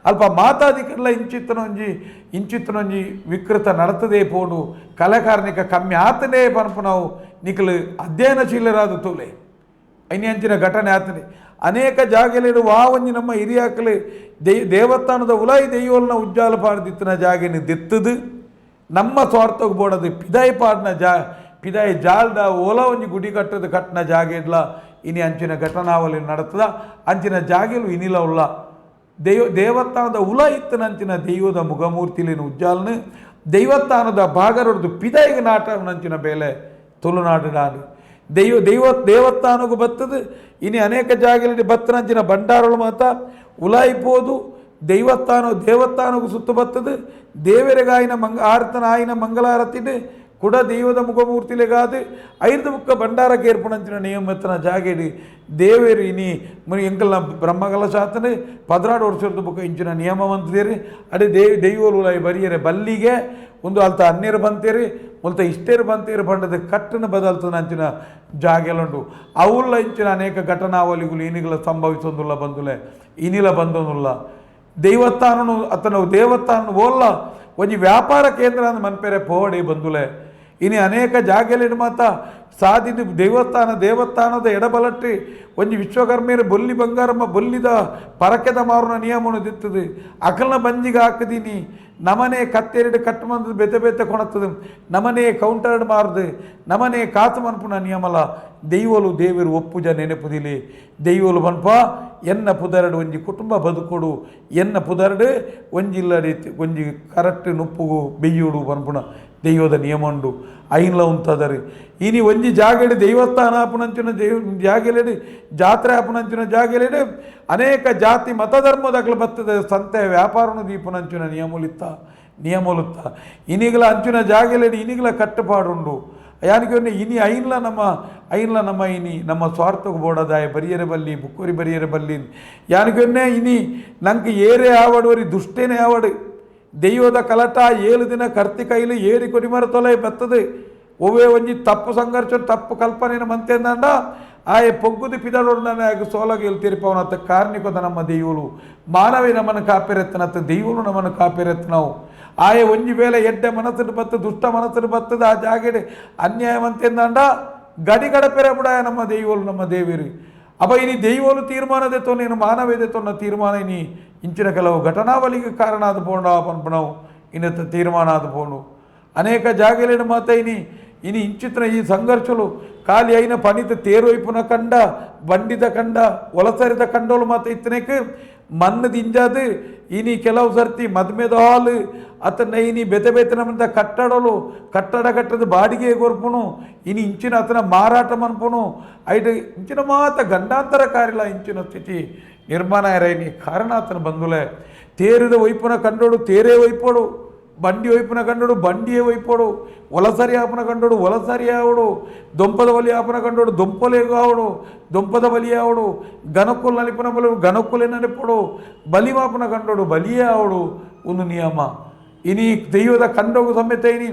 ಅಲ್ಪ ಮಾತಾದಿಕಲ್ಲ ಇಂಚಿತ್ತನೊಂಜಿ ಇಂಚಿತ್ತನೊಂಜಿ ವಿಕೃತ ನಡತದೇ ಪೋಡು ಕಲಾಕಾರ್ನಿಕ ಕಮ್ಮಿ ಆತನೇ ಪನ್ಪು ನಾವು ನಿಕಲು ಅಧ್ಯಯನಶೀಲರಾದ ತೋಲೆ ಐನಿ ಅಂಚಿನ ಘಟನೆ ಆತನೆ ಅನೇಕ ಜಾಗೆಲಿಡು ವಾ ಒಂಜಿ ನಮ್ಮ ಹಿರಿಯಾಕಲು ದೇವಸ್ಥಾನದ ಉಲಾಯಿ ದೈವಲ್ನ ಉಜ್ಜಾಲ ಪಾಡ್ದಿತ್ತಿನ ಜಾಗೆನ ದಿತ್ತದು ನಮ್ಮ ಸ್ವಾರ್ಥಕ್ಕೆ ಬೋಡದು ಪಿದಾಯಿ ಪಾಡ್ನ ಪಿದಾಯಿ ಜಾಲ್ದ ಓಲ ಒಂಜಿ ಗುಡಿ ಕಟ್ಟದ ಕಟ್ಟನ ಜಾಗೆ ಇಡ್ಲ ಇನಿ ಅಂಚಿನ ಘಟನಾವಳಿ ನಡತದ ಅಂಚಿನ ಜಾಗೆಲು ಇನಿಲ ಉಲ್ಲ ದೇವಸ್ಥಾನದ ಉಲ ಇತ್ತನಂಚಿನ ದೈವದ ಮುಖಮೂರ್ತಿಲಿನ ಉಜ್ಜಾಲ್ನ ದೈವಸ್ಥಾನದ ಭಾಗರೊಡ್ದು ಪಿದಾಯಿಗೆ ನಾಟನಂಚಿನ ಬೇಲೆ ತುಳುನಾಡು ನಾನು ದೈವ ದೈವ ದೇವಸ್ಥಾನಕ್ಕೂ ಬತ್ತದು ಇನಿ ಅನೇಕ ಜಾಗೆಯಲ್ಲಿ ಬತ್ತನಂಚಿನ ಭಂಡಾರಳು ಮಾತ ಉಲಾಯಿಪೋದು ದೇವಸ್ಥಾನ ದೇವಸ್ಥಾನಕ್ಕೂ ಸುತ್ತು ಬತ್ತದು ದೇವರಿಗಾಯಿನ ಆರ್ತನ ಆಯಿನ ಮಂಗಳಾರತಿಡು ಕುಡ ದೈವದ ಮುಖಮೂರ್ತಿಲೆಗಾದು ಐದು ಮುಕ್ಕ ಭಂಡಾರ ಕೇರ್ಪಣಂಚಿನ ನಿಯಮತ್ತನ ಜಾಗೆಡಿ ದೇವೇರು ಇನಿ ಮುನಿ ಎಂಕಲ್ನ ಬ್ರಹ್ಮಕಲಶಾತನೆ 12 ವರ್ಷದ ಬುಕ್ಕ ಇಂಚಿನ ನಿಯಮ ಅಂತಿದ್ದೀರಿ ಅಡೆ ದೈವಲು ಬರಿಯರೆ ಬಲ್ಲಿಗೆ ಒಂದು ಅಲ್ತ ಅನ್ಯರು ಬಂತೀರಿ ಮುಲ್ತ ಇಷ್ಟೇರು ಬಂತೀರಿ ಬಂಡದ ಕಟ್ಟನ ಬದಲ್ತನ ಅಂಚಿನ ಜಾಗೆಲುಂಡು ಅವುಲ್ಲ ಇಂಚಿನ ಅನೇಕ ಘಟನಾವಳಿಗಳು ಇನಿಗಳ ಸಂಭವಿಸೊಂದುಲ್ಲ ಬಂದುಲೆ ಇನಿಲ ಬಂದೊಂದುಲ್ಲ ದೇವಸ್ಥಾನನು ಅತನ ದೇವಸ್ಥಾನ ಓಲ್ಲ ಒಂಜಿ ವ್ಯಾಪಾರ ಕೇಂದ್ರ ಅಂದ್ ಮನ್ಪೆರೆ ಪೋಡಿ ಬಂದುಲೆ ಇನಿ ಅನೇಕ ಜಾಗೆಲಿಡು ಮಾತ ಸಾದಿದು ದೇವಸ್ಥಾನ ದೇವಸ್ಥಾನದ ಎಡಬಲಟ್ಟಿ ಒಂಜಿ ವಿಶ್ವಕರ್ಮೇರು ಬೊಲ್ಲಿ ಬಂಗಾರಮ್ಮ ಬೊಲ್ಲಿದ ಪರಕೆದ ಮಾರುನ ನಿಯಮನು ದಿತ್ತದು ಅಕಲ್ನ ಬಂಜಿಗೆ ಹಾಕದೀನಿ ನಮನೆ ಕತ್ತೆರಡು ಕಟ್ಟಮಂದದ ಬೆತೆ ಬೆತೆ ಕೊಣತದು ನಮನೆ ಕೌಂಟರ್ಡ್ ಮಾರ್ದು ನಮನೆ ಕಾತು ಮನ್ಪುನ ನಿಯಮಲ ದೈವಲು ದೇವರು ಒಪ್ಪುಜ ನೆನಪುದಿಲಿ ದೈವಲು ಮನ್ಪ ಎನ್ನ ಪುದರಡು ಒಂಜಿ ಕುಟುಂಬ ಬದುಕೊಡು ಎನ್ನ ಪುದರಡು ಒಂಜಿಲ್ಲಡಿ ಒಂಜಿ ಕರೆಕ್ಟ್ ನುಪ್ಪುಗು ಬೆಯ್ಯುಡು ಪನ್ಪುನ ದೈವದ ನಿಯಮ ಉಂಡು ಐನ್ಲ ಉಂತದರಿ ಇನಿ ಒಂಜಿ ಜಾಗೆಡು ದೇವಸ್ಥಾನ ಆಪುನಂಚಿನ ದೇವ ಜಾಗೆಲೆಡು ಜಾತ್ರೆ ಆಪುನಂಚಿನ ಜಾಗೆಲೆಡು ಅನೇಕ ಜಾತಿ ಮತಧರ್ಮದಕ್ಲು ಬರ್ತದೆ ಸಂತೆ ವ್ಯಾಪಾರನು ದೀಪುನಂಚಿನ ನಿಯಮಲಿತ್ತ ನಿಯಮಲುತ್ತ ಇನಿಗಳ ಅಂಚಿನ ಜಾಗೆಲೆಡು ಇನಿಗಳ ಕಟ್ಟುಪಾಡುಂಡು. ಯಾನಿಗೆ ಇನಿ ಐನ್ಲ ನಮ್ಮ ಐನ್ಲ ನಮ್ಮ ಇನಿ ನಮ್ಮ ಸ್ವಾರ್ಥಕ್ಕೆ ಬೋಡದಾಯ ಬರಿಯರೆ ಬಲ್ಲಿ ಬುಕ್ಕೋರಿ ಬರಿಯರೆ ಬಲ್ಲಿ. ಯಾನಿಗೊನ್ನೆ ಇನಿ ನಂಗೆ ಏರೇ ಆವಡು ವರಿ ದುಷ್ಟೇನೆ ಆವಡು ದೈವದ ಕಲಟ 7 ದಿನ ಕರ್ತಿ ಕೈಲಿ ಏರಿ ಕೊಡಿಮರ ತೊಲೆ ಬರ್ತದೆ. ಒವ್ವೇ ಒಂಜಿ ತಪ್ಪು ಸಂಘರ್ಷ ತಪ್ಪು ಕಲ್ಪನೆಯನ್ನು ಮಂತೆಂದಂಡ ಆಯೆ ಪೊಗ್ಗುದು ಪಿದಡೋಡು ಸೋಲಾಗಿ ತೀರ್ಪವನತ್ತ ಕಾರ್ಣಿಕದ ನಮ್ಮ ದೈವಲು ಮಾನವೇ ನಮ್ಮನ್ನು ಕಾಪಿರೆತ್ತನತ್ತ ದೈವಲು ನಮ್ಮನ್ನು ಕಾಪಿರೆತ್ತನವು. ಆಯೆ ಒಂಜಿ ವೇಳೆ ಎಡ್ಡೆ ಮನಸ್ಸು ಬತ್ತು ದುಷ್ಟ ಮನಸ್ಸು ಬತ್ತದ ಆ ಜಾಗೆಡೆ ಅನ್ಯಾಯ ಮಂತೆಂದಂಡ ಗಡಿ ಗಡಪೆರೆ ಬುಡಾಯ ನಮ್ಮ ದೈವಲು ನಮ್ಮ ದೇವಿರು. ಅಪ್ಪ ಇನಿ ದೈವಲು ತೀರ್ಮಾನದೆತ್ತೋ ನೀನು ಮಾನವೇದೆತ್ತೋನ್ನ ತೀರ್ಮಾನ ಇನಿ ಇಂಚಿನ ಕೆಲವು ಘಟನಾವಳಿಗೆ ಕಾರಣ ಆದ ಪೋಂಡ ಪನ್ಪನವು ಇನ್ನತ್ತ ತೀರ್ಮಾನ ಆದ ಪೋಂಡು. ಅನೇಕ ಜಾಗಲೇನು ಮಾತ ಇನಿ ಇನಿ ಇಂಚಿತ್ರ ಈ ಸಂಘರ್ಷలు ಖಾಲಿ అయిన పనిత తేరువైపున కండ ಬಂಡಿದ ಕಂಡ ಒಲಸರಿದ ಕಂಡೋಳು ಮಾತ ಇತ್ತನೇಕ ಮಣ್ಣು ದಿಂಜಾದು ಇನಿ ಕೆಲವು ಸರ್ತಿ ಮದ್ಮೆದ ಹಾಲು ಅತನ ಇನಿ ಬೆತೆ ಬೆತೆ ನಮ್ಮಂತ ಕಟ್ಟಡಲು ಕಟ್ಟಡ ಕಟ್ಟದ ಬಾಡಿಗೆ ಕೊರ್ಪುನು ಇನಿ ಇಂಚಿನ ಅತನ ಮಾರಾಟ ಮನ್ಪುನು ಐಟ್ ಇಂಚಿನ ಮಾತ ಗಂಡಾಂತರ ಕಾರಿಲ್ಲ ಇಂಚಿನ ಸ್ಥಿತಿ ನಿರ್ಮಾಣ ಇನಿ ಕಾರಣ ಆತನ ಬಂಧುಲೆ. ತೇರಿದ ವೈಪುನ ಕಂಡೋಡು ತೇರೇ ವೈಪೋಡು, ಬಂಡಿ ವೈಪುನ ಕಂಡೋಡು ಬಂಡಿಯೇ ವೈಪೋಡು, ಒಲಸರಿ ಆಪನ ಕಂಡೋಡು ಒಲಸರಿ ಆವಡು, ದೊಂಪದ ಬಲಿ ಆಪನ ಕಂಡೋಡು ದೊಂಪಲೆ ಆವಡು, ದೊಂಪದ ಬಲಿ ಆವಡು, ಗನಕ್ಕುಲ್ ನಲಿಪುನ ಬಲಿ ಗನಕ್ಕುಲೆ ನಲಿಪೋಡು, ಬಲಿ ಮಾಪನ ಕಂಡೋಡು ಬಲಿಯೇ ಆವಡು ಒಂದು ನಿಯಮ. ಇನಿ ದೈವದ ಕಂಡೋಗು ಸಮೇತ ಇನಿ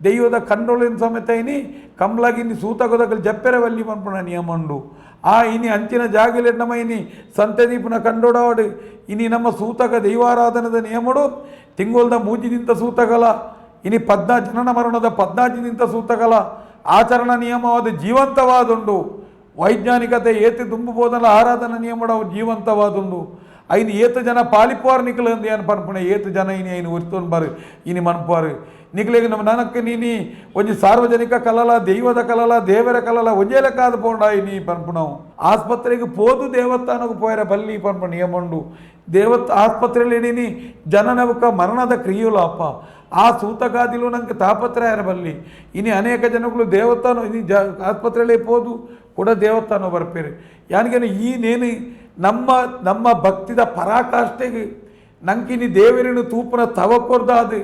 ದೈವದ ಕಂಡೋಳಿನ ಸಮೇತ ಇನಿ ಕಮ್ಲಾಗಿನಿ ಸೂತಕೋದಕಲ್ ಜಪ್ಪೆರೆ ವಲ್ಲಿ ಪನ್ಪುನ ನಿಯಮ ಉಂಡು. ಆ ಇನಿ ಅಂಚಿನ ಜಾಗಲೆ ನಮ್ಮ ಇನಿ ಸಂತೆ ದೀಪನ ಕಂಡೋಡಾವಡು ಇನಿ ನಮ್ಮ ಸೂತಕ ದೈವಾರಾಧನದ ನಿಯಮಡು ತಿಂಗೋಲ್ದ ಮೂಜಿದಿಂತ ಸೂತಕಲ ಇನಿ ಪದ್ನಾ ಜನನ ಮರಣದ ಪದ್ನಾಜಿದಿಂತ ಸೂತಕಲ ಆಚರಣ ನಿಯಮವಾದ ಜೀವಂತವಾದುಂಡು. ವೈಜ್ಞಾನಿಕತೆ ಏತಿ ದುಂಬು ಬೋಧನ ಆರಾಧನಾ ನಿಯಮಡು ಅವು ಜೀವಂತವಾದುಂಡು. ಐನು ಏತು ಜನ ಪಾಲಿಪುವಾರ್ ನಿಕ್ಲು ಅಂದು ಏನು ಪನ್ಪುಣೆ ಏತು ಜನ ಇನಿ ಐನು ಉರ್ತೊಂದು ಬಾರು ಇನಿ ಮನ್ಪುವಾರು ನಿಕ್ಲೆಗ್ ನಮ್ಮ ನನಕ್ಕೆ ನೀನಿ ಒಂಜಿ ಸಾರ್ವಜನಿಕ ಕಲಲ ದೈವದ ಕಲಲ ದೇವರ ಕಲಲ ಒಂಜೇ ಲೆಕ್ಕಾದ ಪೋಂಡ ಇನಿ ಪನ್ಪುಣವು. ಆಸ್ಪತ್ರೆಗೆ ಪೋದು ದೇವಸ್ಥಾನಕ್ಕೆ ಪೋಯರ ಬಲ್ಲಿ ಪನ್ಪ ನಿಯಮ ಉಂಡು. ದೇವತ್ ಆಸ್ಪತ್ರೆಯಲ್ಲಿ ನೀನಿ ಜನನವಕ ಮರಣದ ಕ್ರಿಯೆಗಳು ಅಪ್ಪ ಆ ಸೂತಕಾದಿಲು ನಂಗೆ ತಾಪತ್ರಯ ಬಲ್ಲಿ. ಇನಿ ಅನೇಕ ಜನಗಳು ದೇವಸ್ಥಾನ ಇನಿ ಜ ಆಸ್ಪತ್ರೆಯಲ್ಲಿ ಪೋದು ಕೂಡ ದೇವಸ್ಥಾನ ಬರ್ಪೇರು. ಯಾನಿಗೇನು ಈ ನೇನು ನಮ್ಮ ನಮ್ಮ ಭಕ್ತಿದ ಪರಾಕಾಷ್ಠೆಗೆ ನಂಕಿನಿ ದೇವರಿನ ತೂಪನ ತವಕೊರ್ದಾದು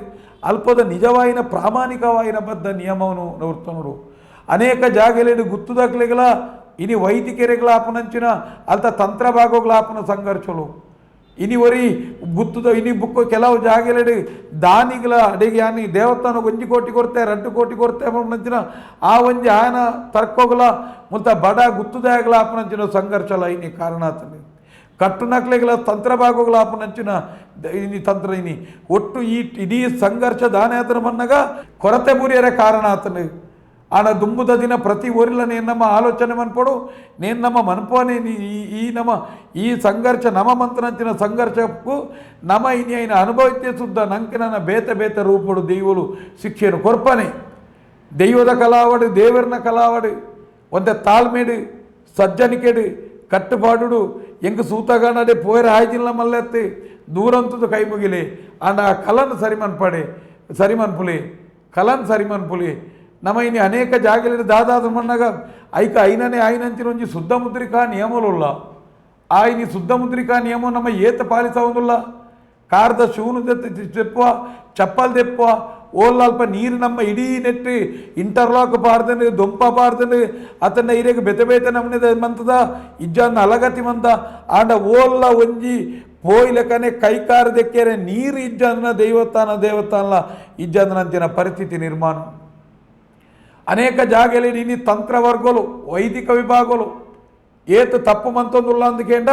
ಅಲ್ಪದ ನಿಜವಾಯಿನ ಪ್ರಾಮಾಣಿಕವಾಯಿನ ಬದ್ಧ ನಿಯಮವನ್ನು ನೋಡ್ತಾನೋಡು. ಅನೇಕ ಜಾಗಲೆಡು ಗುತ್ತುದಾಕ್ಲೆಗಳ ಇನಿ ವೈದಿಕರೆಗಳ ಆಪನಂಚಿನ ಅಲ್ತ ತಂತ್ರ ಭಾಗಗಳ ಆಪನ ಸಂಘರ್ಷಲು ಇನಿ ಒರಿ ಗುತ್ತದ ಇನಿ ಬುಕ್ಕ ಕೆಲವು ಜಾಗಲೆಡು ದಾನಿಗಳ ಅಡಿಗೆ ಯಾನಿ ದೇವಸ್ಥಾನ ಒಂಜಿ ಕೋಟಿ ಕೊರ್ತೆ 2 ಕೋಟಿ ಕೊರ್ತೆ ನಂಚಿನ ಆ ಒಂಜಿ ಆಯನ ತರ್ಕೋಗಲ ಮುಲ್ತ ಬಡ ಗುತ್ತುದಾಗಲ ಆಪನಂಚಿನ ಸಂಘರ್ಷಲ ಇನಿ ಕಾರಣ ಆತನೆ. ಕಟ್ಟುನಕ್ಲೆಗಳ ತಂತ್ರ ಭಾಗಗಳ ಆಪನಂಚಿನ ಇನಿ ತಂತ್ರ ಇನಿ ಒಟ್ಟು ಈ ಇಡೀ ಸಂಘರ್ಷ ದಾನಾತನ ಮನ್ನಗ ಕೊರತೆ ಬುರಿಯರ ಕಾರಣ ಆತನು. ಆಡ ದುಂಬುದ ದಿನ ಪ್ರತಿ ಊರಿಲ್ಲ ನೇನು ನಮ್ಮ ಆಲೋಚನೆ ಮನ್ಪಡು ನೇನು ನಮ್ಮ ಮನ್ಪೋನೆ ಈ ನಮ್ಮ ಈ ಸಂಘರ್ಷ ನಮ ಮಂತ್ರನಂಚಿನ ಸಂಘರ್ಷಕ್ಕೂ ನಮ ಇನಿ ಐನ ಅನುಭವಿತೆ ಸುದ್ದ ನಂಗೆ ನನ್ನ ಬೇತೆ ಬೇತೆ ರೂಪಡು ದೈವಲು ಶಿಕ್ಷೆಯನ್ನು ಕೊರ್ಪನೆ. ದೈವದ ಕಲಾವಡು ದೇವರನ ಕಲಾವಡು ಒಂದೇ ತಾಳ್ಮೇಡು ಸಜ್ಜನಿಕೆಡು ಕಟ್ಟುಪಾಡು ಎಂಗ್ ಸೂತಗಾನಡೆ ಪೋಯರ ಆಯ್ತಿಲ್ಲ ಮಲ್ಲೆತ್ತಿ ದೂರಂತದ್ದು ಕೈ ಮುಗಿಲಿ ಆಂಡ ಆ ಕಲನ್ ಸರಿಮನ್ಪಡೆ ಸರಿಮನ್ಪುಲಿ ಕಲನ್ ಸರಿಮನ್ಪುಲಿ. ನಮ್ಮ ಇನಿ ಅನೇಕ ಜಾಗಲಿ ದಾದಾದ ಮಣ್ಣಾಗ ಐಕ ಐನನೇ ಐನಂಚಿನ ಒಂಜಿ ಶುದ್ಧ ಮುದ್ರಿಕಾ ನಿಯಮలుಲ್ಲ. ಆ ಇನಿ ಶುದ್ಧ ಮುದ್ರಿಕಾ ನಿಯಮ ನಮ್ಮ ಏತ ಪಾಲಿಸವುದಿಲ್ಲ. ಕಾರ್ದ ಶೂನು ತೆಪ್ಪುವ ಚಪ್ಪಲ್ ತೆಪ್ಪುವ ಓಲ್ ಅಲ್ಪ ನೀರು ನಮ್ಮ ಇಡೀ ನೆಟ್ಟು ಇಂಟರ್ಲಾಕ್ ಪಾರ್ದನು ದೊಂಪ ಪಾರ್ದನು ಅತನ ಇರೆಗ್ ಬೆತೆ ಬೇತೆ ನಮ್ಮನೆ ಮಂತದ ಇಜ್ಜಾನ್ ಅಲಗತಿ ಮಂದ ಆಂಡ ಓಲ್ಲ ಒಂಜಿ ಪೋಯ್ಲೆಕನೆ ಕೈಕಾರ ದೆಕ್ಕೆರೆ ನೀರು ಇಜ್ಜಾಂದನ ದೇವಸ್ಥಾನ ದೇವಸ್ಥಾನ ಇಜ್ಜಾಂದನಂತಿನ ಪರಿಸ್ಥಿತಿ ನಿರ್ಮಾಣ. ಅನೇಕ ಜಾಗಲಿ ಇನಿ ತಂತ್ರವರ್ಗలు ವೈದಿಕ ವಿಭಾಗలు ಏತು ತಪ್ಪು ಮಂತೊಂದುಲ್ಲ ಅಂದುಕೇಂಡ